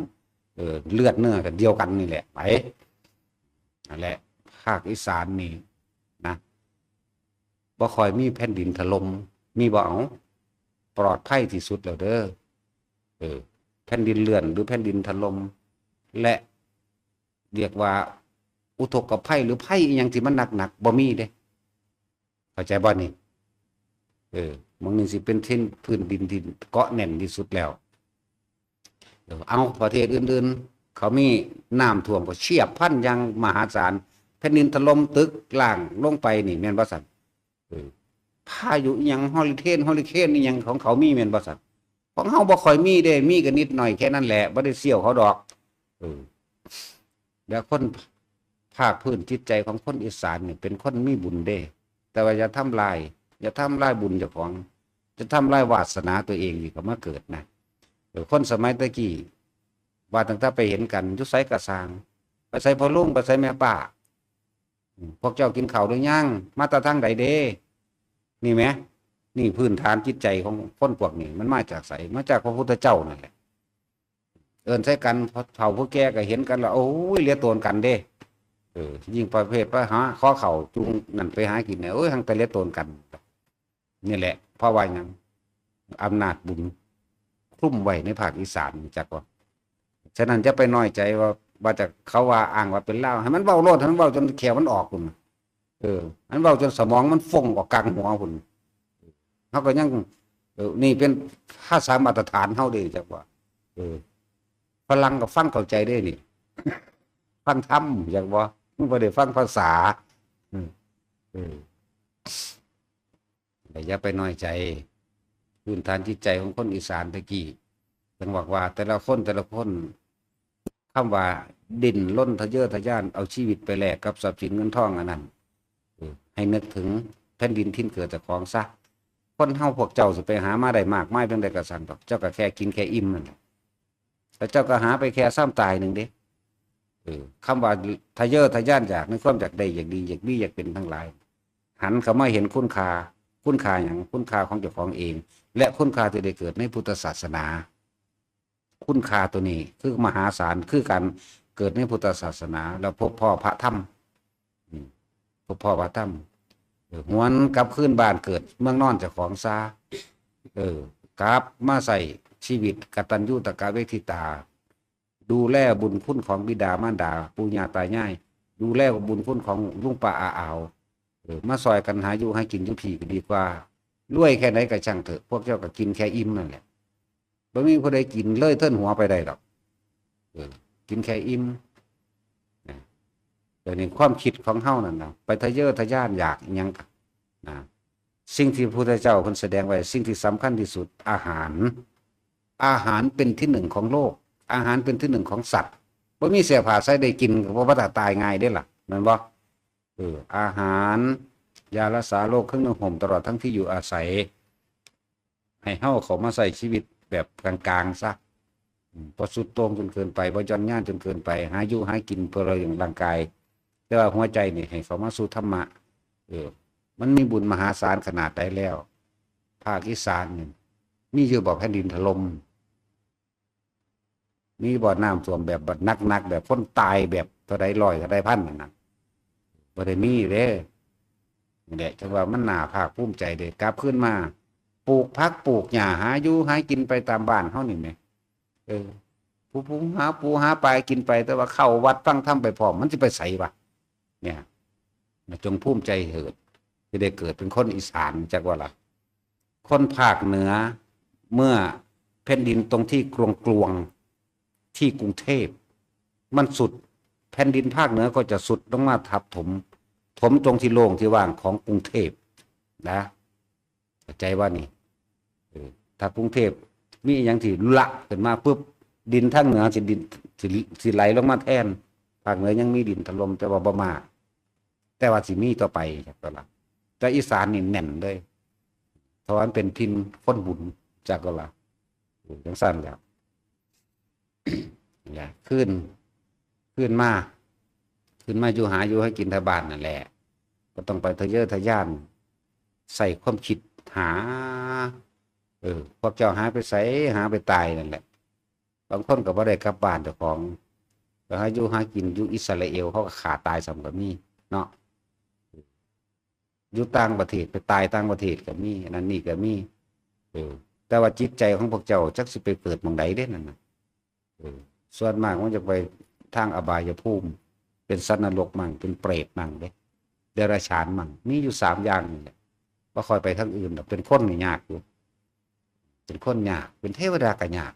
เออ เลือดเนื้อกันเดียวกันนี่แหละ ไป นั่นแหละ ภาคอีสานนี่นะ บ่ค่อยมีแผ่นดินถล่ม มีบ่ เอา ปลอดภัยที่สุดแล้วเด้อ เออ แผ่นดินเลื่อนหรือแผ่นดินถล่ม และเรียกว่าอุทกภัยหรือภัยอิหยังที่มันหนักๆ บ่มีเด้ เข้าใจบ่นี่ เออ หม่องนี้สิเป็นเส้นพื้นดินที่เกาะแน่นที่สุดแล้ว เออ เอา ประเทศอื่นๆ เขามีน้ำท่วมก็เฉียบพลันอย่างมหาศาล แผ่นดินถล่ม ตึกล้างลงไปนี่ แม่นบ่ซั่น เออ พายุอิหยัง เฮอริเคน เฮอริเคนอิหยังของเขามีแม่นบ่ซั่น ของเฮาบ่ค่อยมีเด้ มีก็นิดหน่อยแค่นั้นแหละ บ่ได้เสี่ยวเขาดอก เออ แล้วคนภาคพื้นจิตใจของคนอีสานนี่เป็นคนมีบุญเด้ แต่ว่าอย่าทำลาย อย่าทำลายบุญเจ้าของ จะทำลายวาสนาตัวเองนี่ก็มาเกิดนะ เออ คนสมัยตะกี้ ว่าตั้งแต่ไปเห็นกัน อยู่ไสก็ซ่าง ไปไสพ่อลุง ไปไสแม่ป้า อืม พวกเจ้ากินข้าวหรือยัง มาแต่ทางใดเด้ นี่แหม นี่พื้นฐานจิตใจของคนพวกนี้ มันมาจากไส มาจากพระพุทธเจ้านั่นแหละ เอิ้นใส่กัน พอเฒ่าผู้แก่ก็เห็นกันแล้ว โอ้ย เหลียโตนกันเด้ เออ ยิ่งประเภทไปหาขอข้าวจุงนั่นไปหากินเนี่ย โอ้ย หังแต่เหลียโตนกัน นี่แหละ เพราะว่าหยัง อำนาจบุญคลุมไว้ในภาคอีสาน จักว่า ฉะนั้นอย่าไปน้อยใจว่า ว่าจะเขาว่าอ้างว่าเป็นลาว ให้มันเว้าโลด ให้มันเว้าจนแข้วมันออกพุ้น เออ มันเว้าจนสมองมันฟงออกกลางหัวพุ้น เฮาก็ยัง เออ นี่เป็นภาษามาตรฐานเฮาเด้ จักว่า เออ ฝรั่งก็ฟังเข้าใจเด้นี่ ฟังธรรม อยากบ่ มันบ่ได้ฟังภาษา อืม เออ แต่อย่าไปน้อยใจ พื้นฐานจิตใจของคนอีสานตะกี้ จังหวัดว่า แต่ละคน แต่ละคน คำว่าดิ้นรนทะเยอทะยาน เอาชีวิตไปแลกกับทรัพย์สินเงินทองอันนั้น เออ ให้นึกถึงแผ่นดินถิ่นเกิดเจ้าของซะ คนเฮาพวกเจ้าสิไปหามาได้มากมายเพียงใดก็ช่างดอก เจ้าก็แค่กินแค่อิ่มนั่นแหละ แล้วเจ้าก็หาไปแค่ซ้ำตายหนึ่งเด้ เออ คำว่าทะเยอทะยานอยาก ในความอยากได้ อยากดี อยากมี อยากเป็นทั้งหลาย หันเข้ามาเห็นคุณค่า คุณค่าหยัง คุณค่าของเจ้าของเอง และคุณค่าที่ได้เกิดในพุทธศาสนา คุณค่าตัวนี้คือมหาศาล คือการเกิดในพุทธศาสนา แล้วพบพ้อพระธรรม อืม พบพ้อพระธรรม เออ หวนกลับคืนบ้านเกิดเมืองนอนเจ้าของซะ เออ กลับมาใช้ชีวิตกตัญญูตะกะเวทิตา ดูแลบุญคุณของบิดามารดา ปู่ย่าตายาย ดูแลบุญคุณของลุงป้าอาอาว เออ มาซอยกันหาอยู่หากินอยู่พี้ก็ดีกว่า รวยแค่ไหนก็ช่างเถอะ พวกเจ้าก็กินแค่อิ่มนั่นแหละ บ่มีผู้ใดกินเลยเทินหัวไปได้ดอก เออ กินแค่อิ่ม นะ เดี๋ยวนี้ความคิดของเฮานั่นนะ ไปทะเยอทะยานอยากอิหยังกะ นะ สิ่งที่พระพุทธเจ้าเพิ่นแสดงไว้ สิ่งที่สำคัญที่สุด อาหาร อาหารเป็นที่หนึ่งของโลก อาหารเป็นที่หนึ่งของสัตว์ บ่มีเสื้อผ้าใส่ได้กินก็บ่ว่าตายง่ายเด้ล่ะ แม่นบ่ เออ อาหาร ยารักษาโรค เครื่องนุ่งห่ม ตลอดทั้งที่อยู่อาศัย ให้เฮาเข้ามาใช้ชีวิตแบบกลางๆซะ อืม บ่สุดโต่งจนเกินไป บ่หย่อนยานจนเกินไป หาอยู่หากินเพื่อเลี้ยงร่างกาย แต่ว่าหัวใจนี่ให้เข้ามาสู่ธรรมะ เออ มันมีบุญมหาศาลขนาดใดแล้ว ภาคอีสานนี่ มีอยู่บ่แผ่นดินถล่ม มีบ่น้ำท่วมแบบหนักๆ แบบคนตายแบบเท่าใดร้อยเท่าใดพันนั่นน่ะ บ่ได้มีเด้ นี่แหละ จังว่ามันน่าภาคภูมิใจเด้ กลับคืนมา ปลูกผักปลูกหญ้า หาอยู่หากินไปตามบ้านเฮานี่แหม เออ ผู้ ผู้หาปูหาปลากินไป แต่ว่าเข้าวัดฟังธรรมไปพร้อม มันสิไปไสวะ เนี่ย จงภูมิใจเถิด ที่ได้เกิดเป็นคนอีสาน จักว่าล่ะ คนภาคเหนือ เมื่อแผ่นดินตรงที่กลวงๆ ที่กรุงเทพ มันสุด แผ่นดินภาคเหนือก็จะสุดลงมาทับถม ถมตรงที่โล่งที่ว่างของกรุงเทพนะ เข้าใจว่านี่ เออ ถ้ากรุงเทพมีอหย่างที่ละขึ้นมาปุ๊บ ดินทางเหนือสิดิน สิ สิไหลลงมาแทน ภาคเหนือยังมีดินถล่ม แต่ว่าบ่มาก แต่ว่าสิมีต่อไปครับ ตอนหลัง แต่อีสานนี่แน่นเลย เพราะว่ามันเป็นถิ่นคนบุญ จักก็ละ เออ จังซั่นแหล้ว นะ คืน คืนมา คืนมาอยู่หาอยู่หากินแถวบ้านนั่นแหละ บ่ต้องไปทะเยอทะยาน ใช้ความคิดหา เออ พวกเจ้าหาไปไส หาไปตายนั่นแหละ บางคนก็บ่ได้กลับบ้านเจ้าของ ไปหาอยู่หากินอยู่อิสราเอล เขาก็ฆ่าตายซ้ำก็มีเนาะ อยู่ต่างประเทศ ไปตายต่างประเทศก็มี อันนั้นนี่ก็มี เออ แต่ว่าจิตใจของพวกเจ้าจักสิไปเกิดหม่องใดเด้นั่นน่ะ เออ ส่วนมากมันจะไปทางอบายภูมิ เป็นสัตว์นรกมั่ง เป็นเปรตมั่งเด้ เดรัจฉานมั่ง มีอยู่สามอย่างนี่แหละ บ่ค่อยไปทางอื่นดอก เป็นคนนี่ยากอยู่ เป็นคนยาก เป็นเทวดาก็ยาก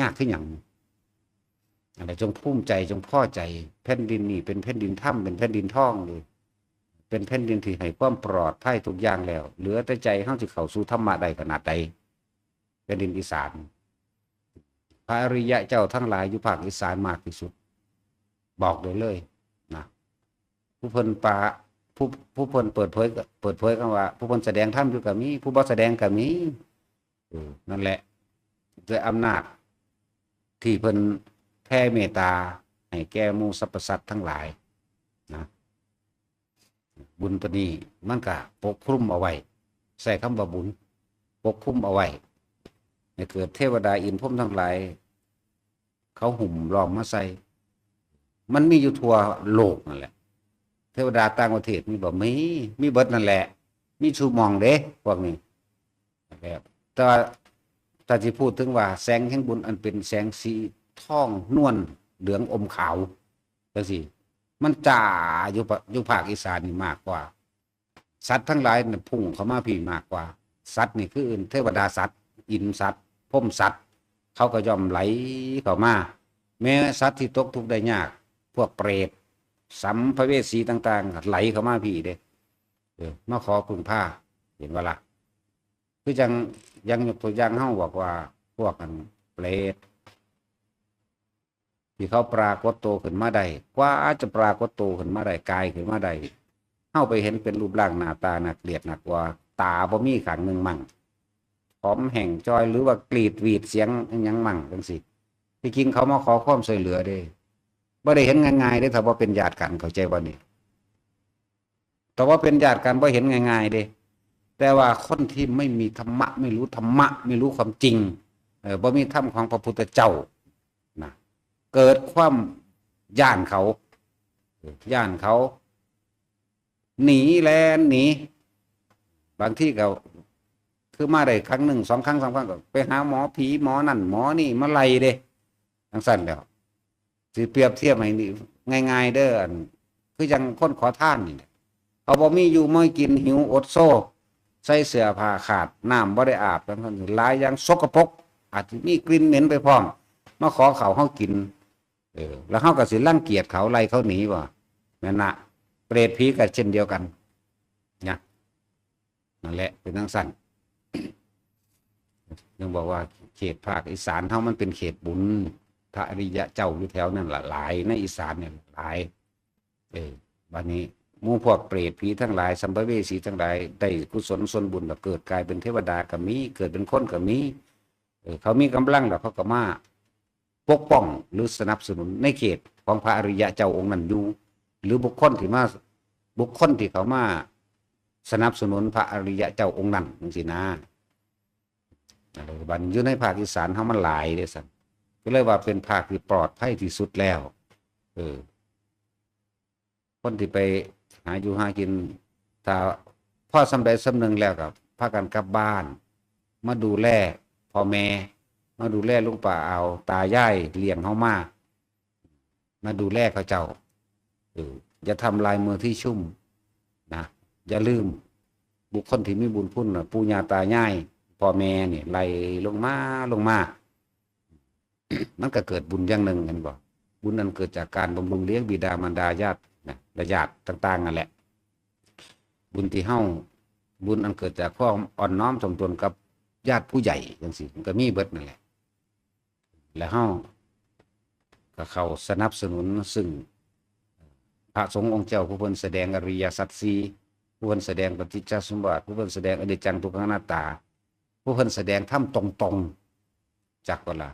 ยากคือหยัง อันนี้จงภูมิใจ จงพอใจ แผ่นดินนี่เป็นแผ่นดินธรรม เป็นแผ่นดินทองเลย เป็นแผ่นดินที่ให้ความปลอดภัยทุกอย่างแล้ว เหลือแต่ใจเฮาสิเข้าสู่ธรรมะได้ขนาดใด แผ่นดินอีสาน พระอริยะเจ้าทั้งหลายอยู่ภาคอีสานมากที่สุด บอกได้เลยนะ ผู้เพิ่นปะ ผู้ ผู้เพิ่นเปิดเผย เปิดเผยคำว่า ผู้เพิ่นแสดงธรรมอยู่ก็มี ผู้บ่แสดงก็มี เออ นั่นแหละ ด้วยอำนาจที่เพิ่นแผ่เมตตาให้แก่หมู่สรรพสัตว์ทั้งหลายนะ บุญตัวนี้มันก็ปกคลุมเอาไว้ ใช้คำว่าบุญ ปกคลุมเอาไว้ ให้เกิดเทวดาอินทร์พรหมทั้งหลาย เขาหุ้มล้อมมาใส่ มันมีอยู่ทั่วโลกนั่นแหละ เทวดาต่างประเทศมีบ่ มี มีเบิดนั่นแหละ มีสู่หม่องเด้ พวกนี้ แบบ แต่ว่าถ้าสิพูดถึงว่าแสงแห่งบุญอันเป็นแสงสีทองนวลเหลืองอมขาวจังซี่ มันจ้าอยู่ปะ อยู่ภาคอีสานนี่มากกว่า สัตว์ทั้งหลายน่ะพุ่งเข้ามาพี้มากกว่า สัตว์นี่คือเทวดาสัตว์ อินทร์สัตว์ พรหมสัตว์ เขาก็ย่อมไหลเข้ามา แม้สัตว์ที่ตกทุกข์ได้ยาก พวกเปรต สัมภเวสีต่างๆ ไหลเข้ามาพี้เด้ เออ มาขอพึ่งพา เห็นบ่ล่ะ คือจั่ง อย่างยกตัวอย่างเฮาบอกว่า พวกอันเปรต ที่เขาปรากฏตัวขึ้นมาได้ กว่าจะปรากฏตัวขึ้นมาได้ กายขึ้นมาได้ เฮาไปเห็นเป็นรูปร่างหน้าตาน่าเกลียดน่ากลัว ตาบ่มีข้างหนึ่งมั่ง ผอมแห้งจ่อย หรือว่ากรีดหวีดเสียงอิหยังมั่งจั่งซี้ ที่จริงเขามาขอความช่วยเหลือเด้ บ่ได้เห็นง่ายๆเด้ ถ้าบ่เป็นญาติกัน เข้าใจบ่นี่ แต่ว่าเป็นญาติกันบ่เห็นง่ายๆเด้ แต่ว่าคนที่ไม่มีธรรมะ ไม่รู้ธรรมะ ไม่รู้ความจริง เออ บ่มีธรรมของพระพุทธเจ้านะ เกิดความย้านเขา ย้านเขา หนีแล่นหนี บางทีก็ คือมาได้ครั้งหนึ่งสองครั้งสามครั้งก็ไปหาหมอผีหมอนั่นหมอนี่มาไล่เด้ จั่งซั้นแหล้ว สิเปรียบเทียบให้นี่ง่ายๆเด้อ อัน คือจั่งคนขอทานนี่แหละ เขาบ่มีอยู่บ่มีกิน หิวอดโซ ใส่เสื้อผ้าขาด น้ำบ่ได้อาบ จั่งซั้น หลายอย่างสกปรก อาจสิมีกลิ่นเหม็นไปพร้อม มาขอข้าวเฮากิน เออ แล้วเฮาก็สิรังเกียจเขา ไล่เขาหนีบ่ นั่นน่ะ เปรตผีก็เช่นเดียวกันนะ นั่นแหละ เป็นจั่งซั้น ยังบอกว่าเขตภาคอีสานเฮามันเป็นเขตบุญ พระอริยะเจ้าอยู่แถวนั่นล่ะหลาย ในอีสานเนี่ยหลาย เออ บัดนี้หมู่พวกเปรตผีทั้งหลาย สัมภเวสีทั้งหลาย ได้กุศลส่วนบุญแล้วเกิดกลายเป็นเทวดาก็มี เกิดเป็นคนก็มี เออ เขามีกำลังแล้วเขาก็มาปกป้องหรือสนับสนุนในเขตของพระอริยะเจ้าองค์นั้นอยู่ หรือบุคคลที่มา บุคคลที่เขามาสนับสนุนพระอริยะเจ้าองค์นั้นจั่งซี้นะ เออ บัดนี้อยู่ในภาคอีสานเฮามันหลายเด้ซั่น ก็เลยว่าเป็นภาคที่ปลอดภัยที่สุดแล้ว เออ คนที่ไปหาอยู่หากิน ถ้าพอส่ำใดส่ำหนึ่งแล้วก็พากันกลับบ้าน มาดูแลพ่อแม่ มาดูแลลุงป้าอา ตายายเลี้ยงเฮามา มาดูแลเขาเจ้า เออ อย่าทำลายมือที่ชุ่มนะ อย่าลืมบุคคลที่มีบุญคุณนะ ปู่ย่าตายาย พ่อแม่นี่ไล่ลงมา ลงมา มันก็เกิดบุญอย่างหนึ่ง เห็นบ่ บุญอันเกิดจากการบำรุงเลี้ยงบิดามารดาญาตินะ และญาติต่างๆนั่นแหละ บุญที่เฮา บุญอันเกิดจากความอ่อนน้อมถ่อมตนกับญาติผู้ใหญ่จั่งซี้ มันก็มีเบิดนั่นแหละ แล้วเฮาก็เข้าสนับสนุน ซึ่งพระสงฆ์องค์เจ้าผู้เพิ่นแสดงอริยสัจสี่ ผู้เพิ่นแสดงปฏิจจสมุปบาท ผู้เพิ่นแสดงอนิจจังทุกขังอนัตตา ผู้เพิ่นแสดงธรรมตรงๆ จักบ่ล่ะ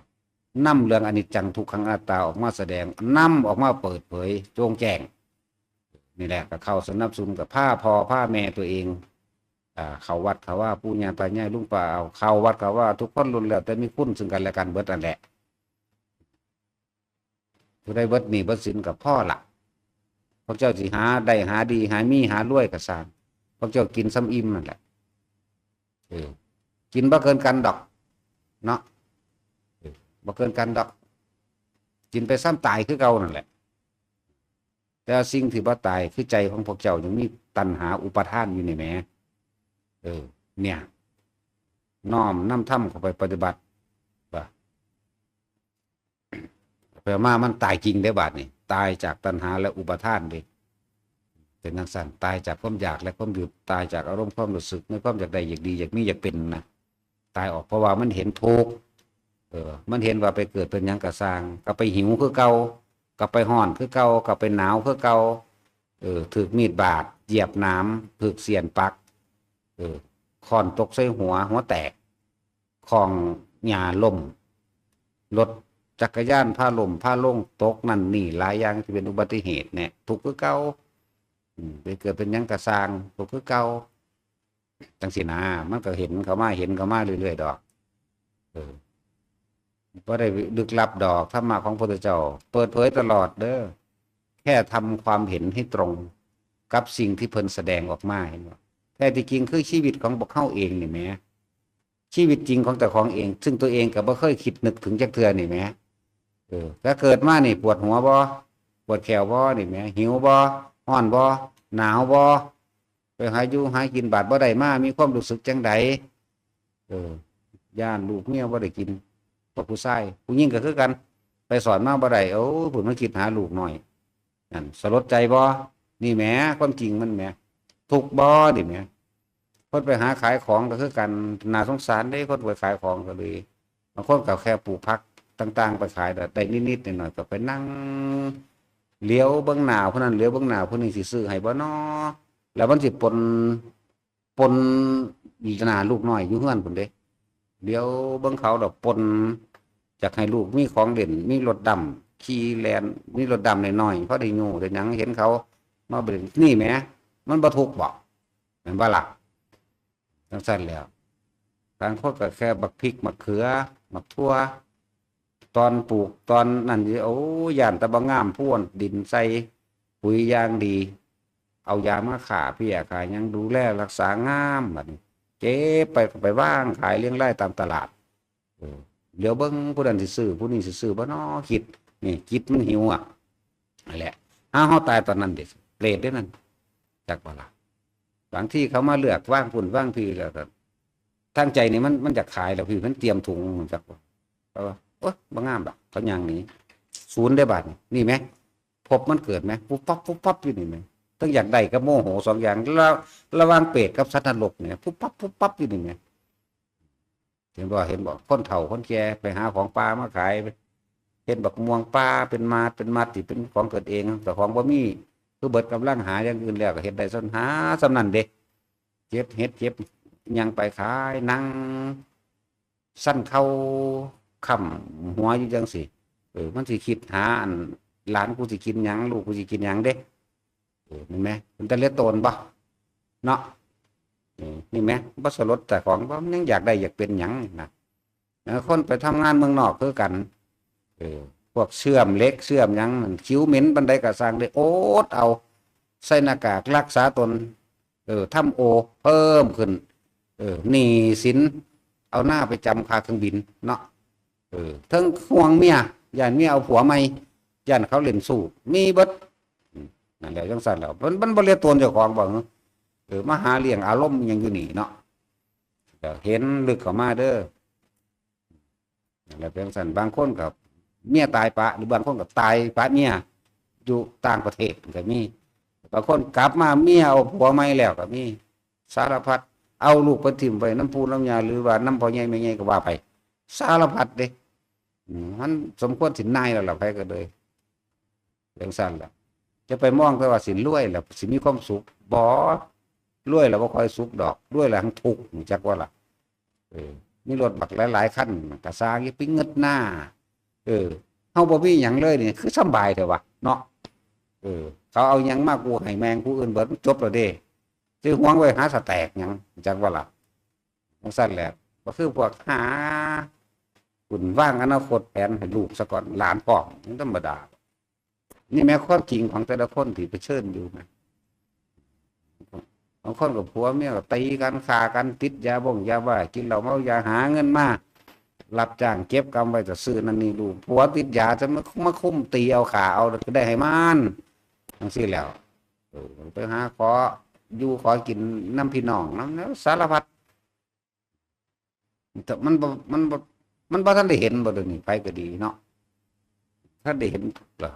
นำเรื่องอนิจจังทุกขังอนัตตาออกมาแสดง นำออกมาเปิดเผยโจ่งแจ้ง นี่แหละก็เข้าสนับสนุน ก็พาพ่อพาแม่ตัวเอง อ่า เข้าวัดเข้าวา ปู่ย่าตายายลุงป้าอา เข้าวัดเข้าวา ทุกคนล้วนแล้วแต่มีคุณซึ่งกันและกันเบิดนั่นแหละ ผู้ใดเบิดหนี้เบิดสินก็พอละ พวกเจ้าสิหาได้หาดีหามีหารวยก็ซ่าง พวกเจ้ากินส่ำอิ่มนั่นแหละ เออ กินบ่เกินกันดอก เนาะ เออ บ่เกินกันดอก กินไปส่ำตายคือเก่านั่นแหละ แต่สิ่งที่บ่ตายคือใจของพวกเจ้ายังมีตัณหาอุปาทานอยู่นี่แหม เออ เนี่ย น้อมนำธรรมเข้าไปปฏิบัติ ว่า ไปมามันตายจริงเด้บาดนี้ ตายจากตัณหาและอุปาทานเด้ เป็นจั่งซั้น ตายจากความอยากและความยึด ตายจากอารมณ์ความรู้สึกในความอยากได้อยากดีอยากมีอยากเป็นนะ ตายออก เพราะว่ามันเห็นทุกข์ เออ มันเห็นว่าไปเกิดเป็นหยังก็ซ่าง ก็ไปหิวคือเก่า ก็ไปฮ้อนคือเก่า ก็ไปหนาวคือเก่า เออ ถืกมีดบาด เหยียบหนาม ถืกเสี้ยนปัก เออ ค้อนตกใส่หัว หัวแตก ข้องหญ้าล้ม รถจักรยานพาล้มพาลง ตกนั่นนี่ หลายอย่างที่เป็นอุบัติเหตุเนี่ย ทุกข์คือเก่า อืม ไปเกิดเป็นหยังก็ซ่าง ทุกข์คือเก่า จั่งซี้นะ มันก็เห็นเข้ามา เห็นเข้ามาเรื่อยๆดอก เออ บ่ได้ลึกลับดอก ธรรมะของพระพุทธเจ้า เปิดเผยตลอดเด้อ แค่ทำความเห็นให้ตรงกับสิ่งที่เพิ่นแสดงออกมา เห็นบ่ แท้ที่จริงคือชีวิตของพวกเฮาเองนี่แหม ชีวิตจริงของเจ้าของเอง ซึ่งตัวเองก็บ่เคยคิดนึกถึงจักเทื่อนี่แหม เออ ก็เกิดมานี่ปวดหัวบ่ ปวดแข้วบ่นี่แหม หิวบ่ ฮ้อนบ่ หนาวบ่ ไปหาอยู่หากินบาดบ่ได้มา มีความรู้สึกจั่งใด เออ ย้านลูกเมียบ่ได้กิน พวกผู้ชาย ผู้หญิงก็คือกัน ไปสอนมาบ่ได้ โอ้ ผู้มาคิดหาลูกน้อย นั่นสลดใจบ่ นี่แหม ความจริงมันแหม ทุกข์บ่ นี่แหม คนไปหาขายของก็คือกัน น่าสงสารเด้ คนไปขายของก็เลย บางคนก็แค่ปลูกผักต่างๆ ไปขาย ได้นิดๆหน่อยๆ ก็ไปนั่ง เหลียวเบิ่งหน้าผู้นั้น เหลียวเบิ่งหน้าผู้นี้ สิซื้อให้บ่น้อ แล้วมันสิปน ปนหน้าลูกน้อยอยู่เฮือนพุ้นเด้ เหลียวเบิ่งเขาดอก ปน อยากให้ลูกมีของเล่น มีรถดำ ขี่แล่น มีรถดำน้อยๆ พอได้อยู่ได้หยัง เห็นเขามาเล่น นี่แหม มันบ่ทุกข์บ่ แม่นบ่ล่ะ จั่งซั้นแหล้ว ต่างคนก็แค่บักพริก บักเขือ บักถั่ว ตอนปลูก ตอนนั้น โอ้ ย้านแต่บ่งาม พรวนดินใส่ ปุ๋ยอย่างดี เอายามาฆ่าเพี้ยฆ่าหยัง ดูแลรักษางาม บัดนี้ เก็บไป ไปวางขายเรียงรายตามตลาด เออ เหลียวเบิ่งผู้นั้นสิซื้อ ผู้นี้สิซื้อบ่น้อ คิด นี่ จิตมันหิวอะ นั่นแหละ อ้าว เฮาตายตอนนั้นเด้ เปรตเด้นั่น จักบ่ล่ะ บางทีเขามาเลือกวางพุ้นวางพี้แล้วก็ ทางใจนี่มัน มันอยากขายแล้วพี้ มันเตรียมถุง จักบ่ เพราะว่า โอ๊ย บ่งามดอก เขาย่างหนี ศูนย์ได้บาดนี่ นี่แหม ภพมันเกิดแหม ปุ๊บปั๊บ ปุ๊บปั๊บอยู่นี่แหม ทั้งอยากได้กับโมโหสองอย่าง ระ ระหว่างเปรตกับสัตว์นรกเนี่ย ปุ๊บปั๊บ ปุ๊บปั๊บอยู่นี่แหม เห็นบ่ เห็นบ่ คนเฒ่าคนแก่ไปหาของป่ามาขาย เห็นบักม่วงป่าเป็นมาดเป็นมัดที่เป็นของเกิดเอง แต่ของบ่มี คือเบิดกำลังหาอย่างอื่นแล้ว ก็เฮ็ดได้ส่ำ หาส่ำนั้นเด้ เก็บเห็ดเก็บหยังไปขาย นั่งสั่นเข่าค้ำหัวอยู่จั่งซี้ เออ มันสิคิดหาอัน หลานกูสิกินหยัง ลูกกูสิกินหยังเด้ เออ แม่นไหม มันจะเหลือตนบ่ เนาะ เออ นี่แหม บ่สลดเจ้าของบ่ มันยังอยากได้อยากเป็นหยังนะ เออ คนไปทำงานเมืองนอกคือกัน เออ พวกเชื่อมเหล็กเชื่อมหยังนั่น คิวเหม็นปานใดก็ซ่าง ได้อดเอา ใส่หน้ากากรักษาตน เออ ทำโอเพิ่มขึ้น เออ หนี้สิน เอาหน้าไปจำค่าเครื่องบินเนาะ เออ เทิงห่วงเมีย ย้านเมียเอาผัวใหม่ ย้านเขาเล่นชู้ มีเบิด อืม นั่นแหละ จั่งซั้นแหล้ว มัน มันบ่เหลือตนเจ้าของบ่ เออ มาหาเลี้ยงอารมณ์หยังอยู่นี่เนาะ ก็เห็นลึกเข้ามาเด้อ นั่นแหละ เป็นจั่งซั้น บางคนก็เมียตายปะ หรือบางคนก็ตายปะเมีย อยู่ต่างประเทศก็มี บางคนกลับมาเมียเอาผัวใหม่แล้วก็มี สารพัด เอาลูกไปถิ่มไว้นำปู่นำย่า หรือว่านำพ่อใหญ่แม่ใหญ่ก็ว่าไป สารพัดเด้ อืม มันสมควรสินายแล้วล่ะ ไผก็เลย จั่งซั้นล่ะ จะไปมองแต่ว่าสิรวยแล้วสิมีความสุข บ่ รวยแล้วบ่ค่อยสุขดอก รวยแล้วทั้งทุกข์ รู้จักบ่ล่ะ เออ มีรถบักหลายๆคัน ก็ซ่าง อย่าไปเงิดหน้า เออ เฮาบ่มีหยังเลยนี่ คือสำบายแท้วะ เนาะ เออ เขาเอาหยังมากูให้แม่งผู้อื่นเบิด มันจบแล้วเด้ สิหวงไว้หาสแต็กหยัง รู้จักบ่ล่ะ จั่งซั้นแหละ ก็คือพวกหา บุญวางอนาคตแผนให้ลูกซะก่อน หลานพร้อม มันธรรมดา นี่แหมความจริงของแต่ละคนที่เผชิญอยู่นะ บางคนก็ผัวเมียก็ตีกัน ฆ่ากัน ติดยาบ้งยาบ้า กินเหล้าเมายา หาเงินมา รับจ้างเก็บกำไว้จะซื้อนั่นนี่ลูก ผัวติดยาจะมา มาคุมตีเอา ฆ่าเอา ก็ได้ให้มัน จั่งซี้แหล้ว เออ ไปหาขออยู่ขอกินนำพี่น้องนำ แล้วสารพัด แต่มันบ่ มันบ่ มันบ่ทันได้เห็นบ่ เดี๋ยวนี้ ไผก็ดีเนาะ ทันได้เห็นเหรอ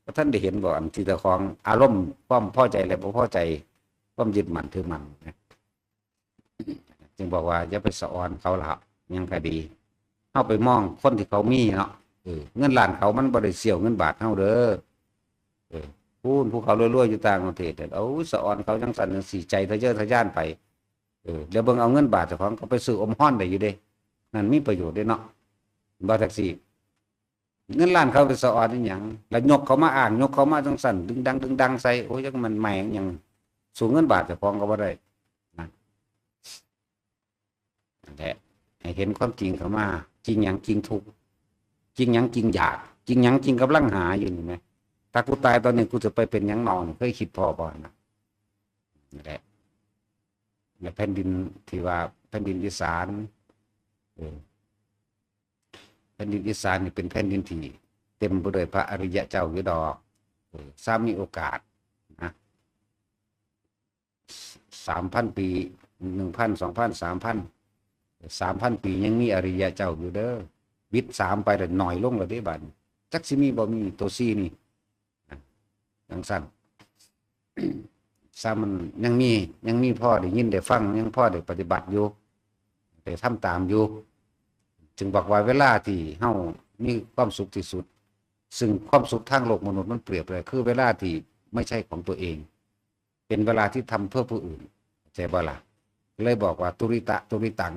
บ่ทันได้เห็นบ่ อันที่เจ้าของอารมณ์ ความพอใจและบ่พอใจ ความยึดมั่นถือมั่นนะ จึงบอกว่าอย่าไปสะออนเขาละ ยังก็ดี เฮาไปมองคนที่เขามีเนาะ เออ เงินล้านเขามันบ่ได้เสี้ยวเงินบาทเฮาเด้อ เออ พู้น ผู้เขารวยๆอยู่ต่างประเทศเนี่ย เอาสะออนเขาจั่งซั้นจั่งซี้ ใจทะเยอทะยานไป เออ เดี๋ยวเบิ่งเอาเงินบาทเจ้าของก็ไปซื้ออมฮอนได้อยู่เด้ นั่นมีประโยชน์เด้เนาะ บ่แท็กซี่ เงินล้านเขาไปสะออนอีหยัง แล้วยกเขามาอ้าง ยกเขามาจั่งซั้น ดึงดัง ดึงดังใส่ โอ้ย จักมันแม่งหยัง สู้เงินบาทเจ้าของก็บ่ได้นะ นั่นแหละ ให้เห็นความจริงเข้ามา จริงหยัง จริงทุกข์ จริงหยัง จริงอยาก จริงหยัง จริงกำลังหาอยู่นี่แหม ถ้ากูตายตอนนี้กูจะไปเป็นหยังนอน เคยคิดพอบ่นะ นั่นแหละ และแผ่นดินที่ว่าแผ่นดินอีสาน เออ แผ่นดินอีสานนี่เป็นแผ่นดินที่เต็มไปด้วยพระอริยะเจ้าอยู่ดอก เออ ถ้ามีโอกาสนะ สามพันปี หนึ่งพัน สองพัน สามพัน สามพันปียังมีอริยะเจ้าอยู่เด้อ วิดสามไปแล้วน้อยลงแล้วเด้บัดนี้ จักสิมีบ่มี ตัวสี่นี่ จั่งซั้น ซ้ำมันยังมี ยังมีพ่อได้ยินได้ฟัง ยังพ่อได้ปฏิบัติอยู่ ได้ทำตามอยู่ จึงบอกว่าเวลาที่เฮามีความสุขที่สุด ซึ่งความสุขทางโลกมนุษย์มันเปรียบเลย คือเวลาที่ไม่ใช่ของตัวเอง เป็นเวลาที่ทำเพื่อผู้อื่น เข้าใจบ่ล่ะ เลยบอกว่า ตุริตะ ตุริตัง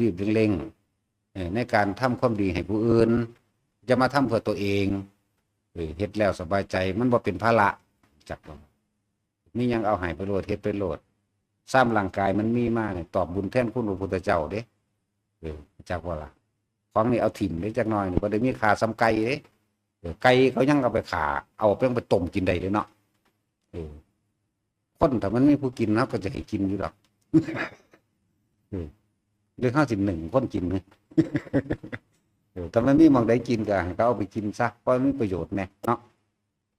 รีบๆเร่งๆ เอ่อ ในการทำความดีให้ผู้อื่น จะมาทำเพื่อตัวเอง เออ เฮ็ดแล้วสบายใจ มันบ่เป็นภาระ จักบ่ มีหยังเอาให้ไปโลด เฮ็ดไปโลด ซ้ำร่างกายมันมีมาเนี่ย ตอบบุญแทนคุณพระพุทธเจ้าเด้ เออ จักบ่ล่ะ ของนี่เอาถิ่มเด้ จักหน่อยนี่ บ่ได้มีค่าส่ำไก่เด้ เออ ไก่เขายังเอาไปฆ่า เอาไป ไปต้มกินได้เด้เนาะ เออ คนถ้ามันมีผู้กิน เฮาก็จะให้กินอยู่ดอก เออ หรือเฮาสินึ่งคนกินนี่ เออ ถ้ามันมีหม่องใดกินก็ให้เขาเอาไปกินซะ เพราะมันมีประโยชน์แหน่เนาะ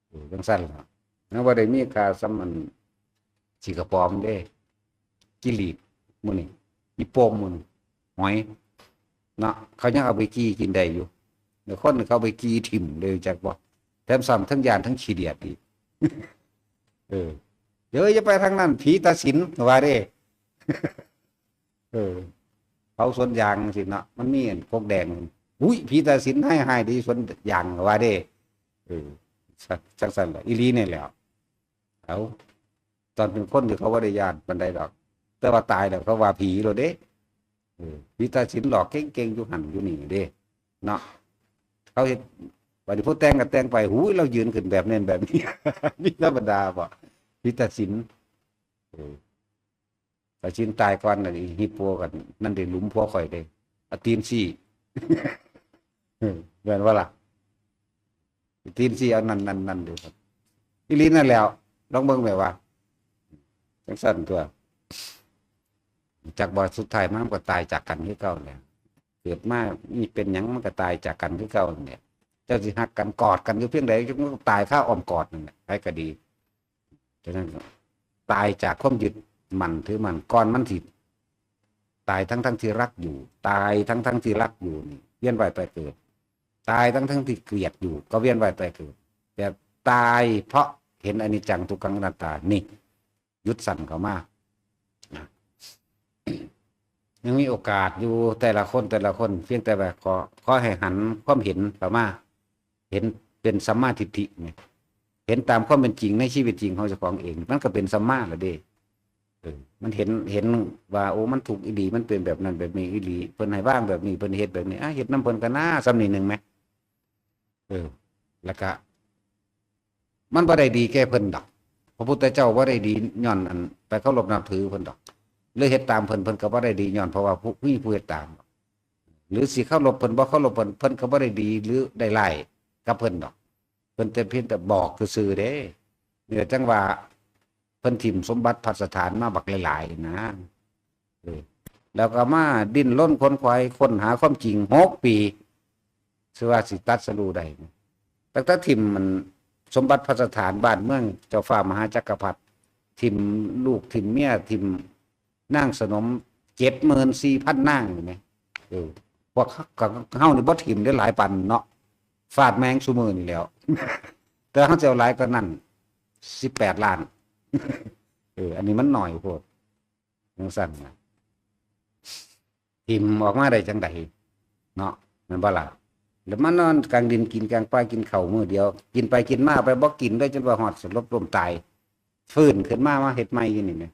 เออ จั่งซั้นล่ะ มันบ่ได้มีค่าส่ำอันขี้กระป๋อมเด้ ขี้หลีดหมู่นี่ ขี้โป่มหมู่นี่ หอย เนาะ เขายังเอาไปจี่กินได้อยู่ เดี๋ยวคนเขาเอาไปจี่ถิ่มเลย จักบ่ แถมซ้ำทั้งย้านทั้งขี้เดียดอีก เออ เดี๋ยวอย่าไปทางนั้น ผีตาสิน ว่าเด้ เออ เผาสวนยางจั่งซี้เนาะ มันมีอันกกแดง อุ้ย ผีตาสินหายๆ เด้ สวนยาง ว่าเด้ เออ จั่งซั้นล่ะ อีหลีนี่แหละ เอา ตอนเป็นคนนี่เขาบ่ได้ย้านปานใดดอก แต่ว่าตายแล้วเขาว่าผีโลดเด้ เออ ผีตาสินหลอกเก่งๆ อยู่หั่นอยู่นี่เด้ เนาะ เขาเฮ็ด บัดนี้ผู้แต่งก็แต่งไป หูย เรายืนขึ้นแบบนั้นแบบนี้ มีธรรมดาบ่ ผีตาสิน เออ ตาสินตายก่อนน่ะ อีฮิปโปกัน นั่นได้หลุมผัวข่อยเด้ เอาตีนซี่ เออ แม่นบ่ล่ะ ตีนซี่เอานั่นๆๆ เด้อครับ อีหลีนั่นแหล้ว ลองเบิ่งแม่ว่า จั่งซั้นตั๊ว จักบ่ สุดท้ายมันก็ตายจากกันคือเก่าแหละ เกิดมามีเป็นหยังมันก็ตายจากกันคือเก่านั่นแหละ เจ้าสิฮักกันกอดกันอยู่เพียงใด มันก็ตายคาอ้อมกอดนั่นแหละ ไผก็ดี ฉะนั้นก็ตายจากความยึดมั่นถือมั่น ก่อนมันสิตายทั้งๆที่รักอยู่ ตายทั้งๆที่รักอยู่นี่ เวียนว่ายตายเกิด ตายทั้งๆที่เกลียดอยู่ ก็เวียนว่ายตายเกิด แต่ตายเพราะเห็นอนิจจังทุกขังอนัตตา นี่ หยุดสั่นเข้ามา นะ ยังมีโอกาสอยู่ แต่ละคน แต่ละคน เพียงแต่ว่าขอ ขอให้หันความเห็นเข้ามา เห็นเป็นสัมมาทิฏฐิไง เห็นตามความเป็นจริงในชีวิตจริงของเจ้าของเอง มันก็เป็นสัมมาละเด้ เออ มันเห็น เห็นว่า โอ้ มันถูกอีหลี มันเป็นแบบนั้นแบบนี้อีหลี เพิ่นให้วางแบบนี้ เพิ่นเฮ็ดแบบนี้ อ่ะ เฮ็ดนำเพิ่นก็น่า ส่ำนี้หนึ่งแหม เออ แล้วก็ มันบ่ได้ดีแก่เพิ่นดอก พระพุทธเจ้าบ่ได้ดีย้อนอันไปเคารพนับถือเพิ่นดอก หรือเฮ็ดตามเพิ่น เพิ่นก็บ่ได้ดีย้อนเพราะว่าผู้ มีผู้เฮ็ดตาม หรือสิเคารพเพิ่น บ่เคารพเพิ่น เพิ่นก็บ่ได้ดีหรือได้ร้ายกับเพิ่นดอก เพิ่นแต่เพียงแต่บอกซื่อๆเด้ เนี่ยจั่งว่าเพิ่นถิ่มสมบัติพัสถานมาบักหลายๆนะ เออ แล้วก็มาดิ้นรนขวนขวายค้นหาความจริงหกปี ซื่อว่าสิตรัสรู้ได้ ตั้งแต่ถิ่มมันสมบัติพัสถานบ้านเมืองเจ้าฟ้ามหาจักรพรรดิ ถิ่มลูกถิ่มเมีย ถิ่มนางสนม เจ็ดหมื่นสี่พันนางนี่แหม เออ พวกเฮา เฮานี่บ่ถิ่มได้หลายปานเนาะ ฟาดแม่งซุมื้อนี่แหล้ว แต่เฮาสิเอาหลายกว่านั้น สิบแปดล้าน เออ อันนี้มันน้อยโพด จั่งซั้นนะ ถิ่มออกมาได้จั่งใดเนาะ แม่นบ่ล่ะ แล้วมานอนกลางดินกินกลางป่า กินข้าวมื้อเดียว กินไปกินมาไปบ่กินได้ จนว่าฮอดสลบล้มตาย ฟื้นขึ้นมา มาเฮ็ดใหม่อยู่นี่แหม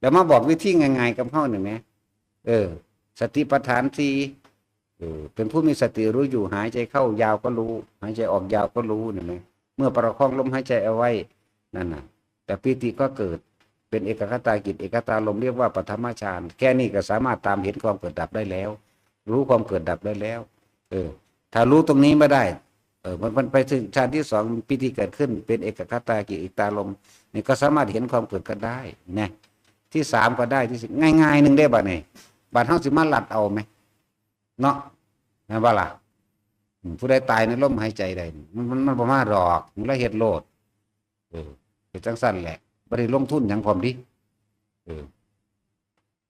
แล้วมาบอกวิธีง่ายๆกับเฮานี่แหม เออ สติปัฏฐานสี่ เออ เป็นผู้มีสติรู้อยู่ หายใจเข้ายาวก็รู้ หายใจออกยาวก็รู้ เห็นไหม เมื่อประคองลมหายใจเอาไว้ นั่นน่ะ แต่ปีติก็เกิด เป็นเอกคตาจิต เอกคตารมณ์ เรียกว่าปฐมฌาน แค่นี้ก็สามารถตามเห็นความเกิดดับได้แล้ว รู้ความเกิดดับได้แล้ว เออ ถ้ารู้ตรงนี้ไม่ได้ เออ มัน มันไปถึงฌานที่สอง ปีติเกิดขึ้น เป็นเอกคตาจิต เอกคตารมณ์ นี่ก็สามารถเห็นความเกิดก็ได้ นะ ที่สามก็ได้ ที่สี่ ง่ายๆหนึ่งได้บัดนี้ บัดเฮาสิมาลัดเอาไหม เนาะ แม่นบ่ล่ะ อืม ผู้ใดตายในลมหายใจใดนี่ มัน มัน มันบ่มาดอก มันละเฮ็ดโลด เออ เฮ็ดจั่งซั้นแหละ บ่ได้ลงทุนหยังพร้อมติ เออ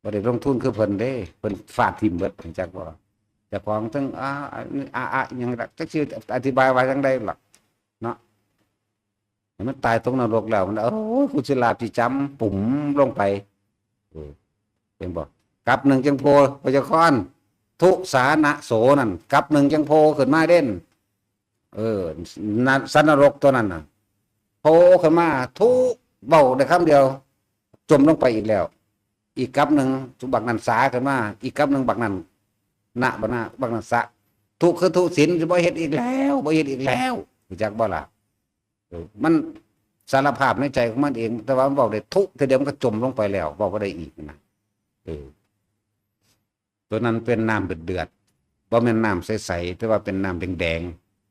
บ่ได้ลงทุนคือเพิ่นเด้ เพิ่นฟาดถิ่มเบิด จักบ่ เจ้าของทั้ง อ่า อ่า อ่า อ่า หยังล่ะ จักสิอธิบายว่าจั่งใดล่ะ เนาะ มันตายตกนรกแล้วมัน โอ้ย กุศิลาที่จำปุ๋มลงไป เออ เห็นบ่ กับหนึ่งจังโพ พยาคอน ทุสานะโสนั่น กับหนึ่งจังโพขึ้นมาเด่น เออ นะ สันนรกตัวนั้นน่ะ โพขึ้นมา ทุ เว้าได้คำเดียว จมลงไปอีกแล้ว อีกกับหนึ่ง บักนั้นสาขึ้นมา อีกกับหนึ่ง บักนั้น นะ บ่นะ บักนั้นสะ ทุคือทุศีล สิบ่เฮ็ดอีกแล้ว บ่เฮ็ดอีกแล้ว รู้จักบ่ล่ะ เออ มันสารภาพในใจของมันเอง แต่ว่ามันเว้าได้ทุเทื่อเดียวมันก็จมลงไปแล้ว เว้าบ่ได้อีกนะ เออ ตัวนั้นเป็นน้ำเดือดๆ บ่แม่นน้ำใสๆ แต่ว่าเป็นน้ำแดง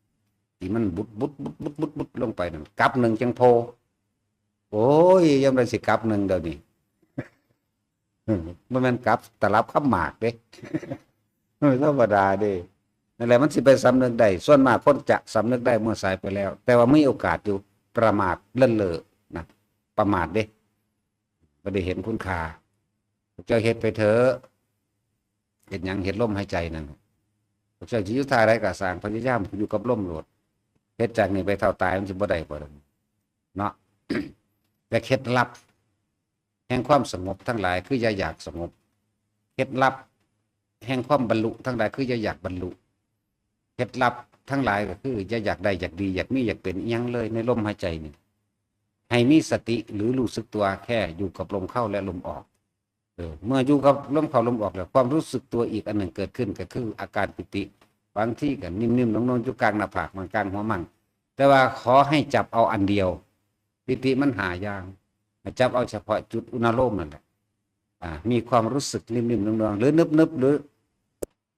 ๆ ที่มันบุดๆ บุดๆ บุดๆ ลงไปนั่น กับหนึ่งจังโพ โอ้ย ยามใดสิกับหนึ่งเดี๋ยวนี้ บ่แม่นกับตลับคำหมากเด้ ธรรมดาเด้ นั่นแหละมันสิไปสำนึกได้ ส่วนมากคนจะสำนึกได้เมื่อสายไปแล้ว แต่ว่ามีโอกาสอยู่ ประมาทเลินเล่อนะ ประมาทเด้ บ่ได้เห็นคุณค่า พวกเจ้าเฮ็ดไปเถอะ เฮ็ดหยัง เฮ็ดลมหายใจนั่น พวกเจ้าสิอยู่ท่าใดก็สร้าง พยายามอยู่กับลมโลด เฮ็ดจากนี้ไปเท่าตายมันสิบ่ได้บ่ล่ะ เนาะ แต่เคล็ดลับ แห่งความสงบทั้งหลายคืออย่าอยากสงบ เคล็ดลับ แห่งความบรรลุทั้งหลายคืออย่าอยากบรรลุ เคล็ดลับทั้งหลายก็คืออย่าอยากได้อยากดีอยากมีอยากเป็นอิหยังเลยในลมหายใจนี่ ให้มีสติหรือรู้สึกตัวแค่อยู่กับลมเข้าและลมออก เออ เมื่ออยู่กับลมเข้าลมออกแล้ว ความรู้สึกตัวอีกอันหนึ่งเกิดขึ้นก็คืออาการปีติ บางทีก็นิ่มๆ นุ่มๆ อยู่กลางหน้าผากมั่งกลางหัวมั่ง แต่ว่าขอให้จับเอาอันเดียว ปีติมันหาอย่าง ให้จับเอาเฉพาะจุดอุณาโลมนั่นแหละ อ่า มีความรู้สึกนิ่มๆ นุ่มๆ หรือนึบๆ หรือ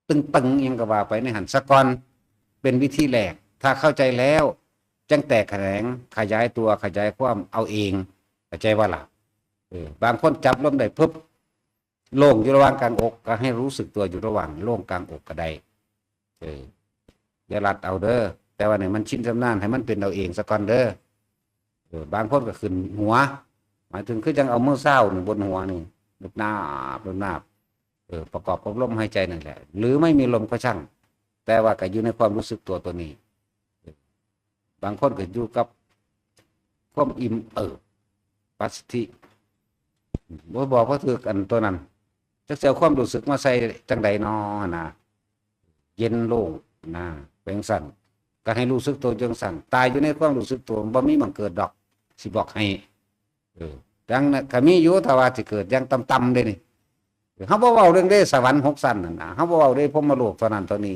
ตึงๆ อิหยังก็ว่าไปในหั้นซะก่อน เป็นวิธีแรก ถ้าเข้าใจแล้ว จั่งแตกแขนง ขยายตัว ขยายความเอาเอง เข้าใจบ่ล่ะ เออ บางคนจับลมได้ปุ๊บ โล่งอยู่ระหว่างกลางอก ก็ให้รู้สึกตัวอยู่ระหว่างโล่งกลางอกก็ได้ เออ อย่าลัดเอาเด้อ แต่ว่าเนี่ยมันชินชำนาญ ให้มันเป็นเอาเองซะก่อนเด้อ เออ บางคนก็ขึ้นหัว หมายถึงคือจั่งเอามือซาวนี่บนหัวนี่ ลูบนาบ ลูบนาบ เออ ประกอบกับลมหายใจนั่นแหละ หรือไม่มีลมก็ช่าง แต่ว่าก็อยู่ในความรู้สึกตัวตัวนี้ บางคนก็อยู่กับความอิ่มเอิบ ปัสสธิ บ่บอกว่าถืออันตัวนั้น จักสิเอาความรู้สึกมาใส่จั่งใดน้อนะ เย็นโล่งนะ เป็นจั่งซั้น ก็ให้รู้สึกตัวจั่งซั้น ตายอยู่ในความรู้สึกตัว บ่มีหม่องเกิดดอก สิบอกให้ เออ จั่งนั้นก็มีอยู่ ถ้าว่าสิเกิดอย่างต่ำๆ เด้นี่ เฮาบ่เว้าเรื่องเด้สวรรค์หกชั้นนั่นนะ เฮาบ่เว้าเด้พรหมโลกเท่านั้นเท่านี้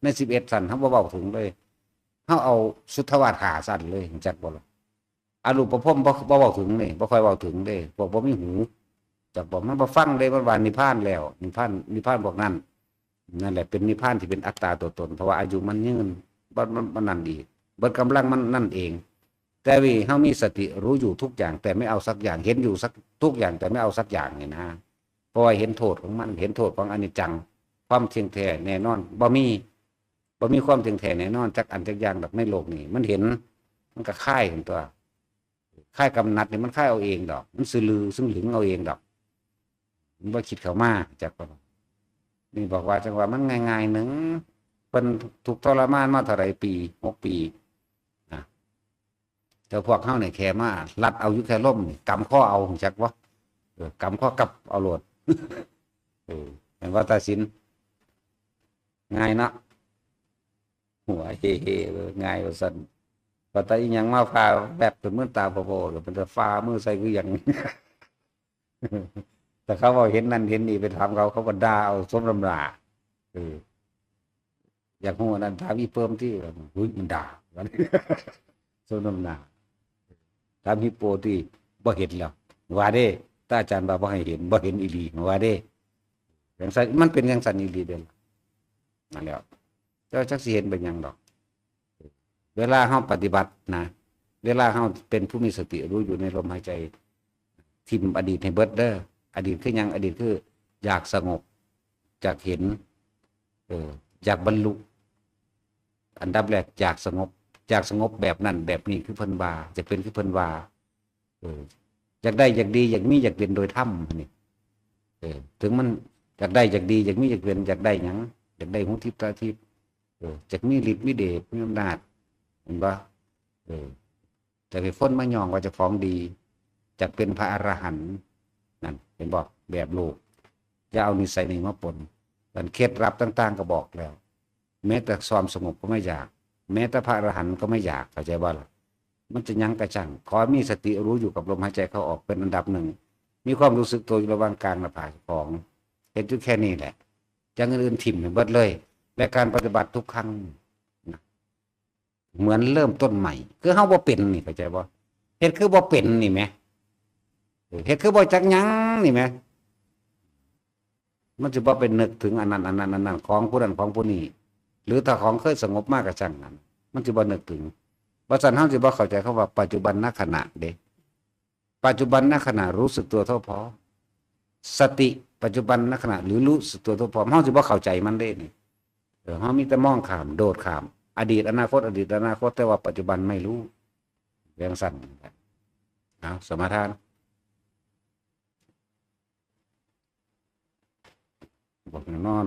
ในสิบเอ็ดชั้น เฮาบ่เว้าถึงเลย เฮาเอาสุทธาวาสห้าชั้นเลย รู้จักบ่ล่ะ อรูปภพบ่ บ่เว้าถึงเด้ บ่ค่อยเว้าถึงเด้ พวกบ่มีหู จักบ่ มันบ่ฟังเด้ มันว่านิพพานแล้ว นิพพาน นิพพานพวกนั้น นั่นแหละเป็นนิพพานที่เป็นอัตตาตัวตน เพราะว่าอายุมันยืน บ่ มัน มันนั่นอีก เบิดกำลังมันนั่นเอง แต่ว่าเฮามีสติรู้อยู่ทุกอย่าง แต่ไม่เอาสักอย่าง เห็นอยู่สักทุกอย่าง แต่ไม่เอาสักอย่างนี่นะ เพราะว่าเห็นโทษของมัน เห็นโทษของอนิจจัง ความเที่ยงแท้แน่นอน บ่มี บ่มีความเที่ยงแท้แน่นอน จักอันจักอย่างดอกในโลกนี้ มันเห็น มันก็คายขึ้นตัว คายกำหนัดนี่มันคายเอาเองดอก มันซื่อลือซึ่งหลึงเอาเองดอก มันบ่คิดเข้ามา จักบ่ นี่บอกว่าจั่งว่ามันง่ายๆ หนึ่ง เพิ่นทุกข์ทรมานมาเท่าใดปี หกปี นะ แต่พวกเฮาเนี่ยแค่มาลัดเอาอยู่แค่ลมนี่ กำคอเอา รู้จักบ่ เออ กำคอกลับเอาโลด เออ แม่นว่าตัดสิน ง่ายเนาะ หัวเฮ่ๆ เออ ง่ายว่าซั่น ว่าแต่อีหยังมาฟ้าแวบเป็นมือตาโพๆ เดี๋ยวมันจะฟ้ามือใส่คือหยัง แต่เขาเว้าเห็นนั่นเห็นนี่ไปถามเขา เขาก็ด่าเอาสมน้ำหน้า เออ อยากฮู้อันนั้นถามอีเปิ้มติ หุ้ย มันด่า สมน้ำหน้า ถามฮิปโปติ บ่เห็นแล้ว ว่าเด้ ถ้าอาจารย์ว่าบ่ให้เห็น บ่เห็นอีหลี ว่าเด้ จั่งซั้น มันเป็นจั่งซั้นอีหลีเด้ นั่นแหละ เจ้าจักสิเห็นเป็นหยังดอก เวลาเฮาปฏิบัตินะ เวลาเฮาเป็นผู้มีสติรู้อยู่ในลมหายใจ ถิ่มอดีตให้เบิดเด้อ อดีตคือหยัง อดีตคืออยากสงบ อยากเห็น เออ อยากบรรลุ อันดับแรกอยากสงบ อยากสงบแบบนั้นแบบนี้คือเพิ่นว่า จะเป็นคือเพิ่นว่า เออ อยากได้อยากดีอยากมีอยากเป็นโดยธรรมนี่ เออ ถึงมันอยากได้อยากดีอยากมีอยากเป็น อยากได้หยัง อยากได้หูทิพย์ตาทิพย์ เออ อยากมีฤทธิ์มีเดชมีอำนาจ เห็นบ่ เออ แต่มีคนมาย่องว่าเจ้าของดี จักเป็นพระอรหันต์ นั่นเห็นบ่ แบบโลก จะเอานิสัยนี้มาปน กันเคล็ดลับต่างๆก็บอกแล้ว แม้แต่ความสงบก็ไม่อยาก แม้แต่พระอรหันต์ก็ไม่อยาก เข้าใจบ่ล่ะ มันจะหยังกะช่าง ขอมีสติรู้อยู่กับลมหายใจเข้าออกเป็นอันดับหนึ่ง มีความรู้สึกตัวอยู่ระหว่างกลางหน้าผากของ เฮ็ดอยู่แค่นี้แหละ อย่างอื่นๆถิ่มให้เบิดเลย และการปฏิบัติทุกครั้งนะ เหมือนเริ่มต้นใหม่ คือเฮาบ่เป็นนี่ เข้าใจบ่ เฮ็ดคือบ่เป็นนี่แหม เออ เฮ็ดคือบ่จักหยังนี่แหม มันสิบ่ไปนึกถึงอันนั้น อันนั้น อันนั้น ของผู้นั้น ของผู้นี้ หรือถ้าของเคยสงบมากกะช่างนั้น มันสิบ่นึกถึง ว่าซั่นเฮาสิบ่เข้าใจคำว่าปัจจุบันขณะเด้ ปัจจุบันขณะรู้สึกตัวเท่าพร้อม สติปัจจุบันขณะ หรือรู้สึกตัวเท่าพร้อม เฮาสิบ่เข้าใจมันเด้นี่ เออ เฮามีแต่มองข้าม โดดข้าม อดีต อนาคต อดีต อนาคต แต่ว่าปัจจุบันไม่รู้ เรื่องสั้น เอา สมาทาน บอกให้นอน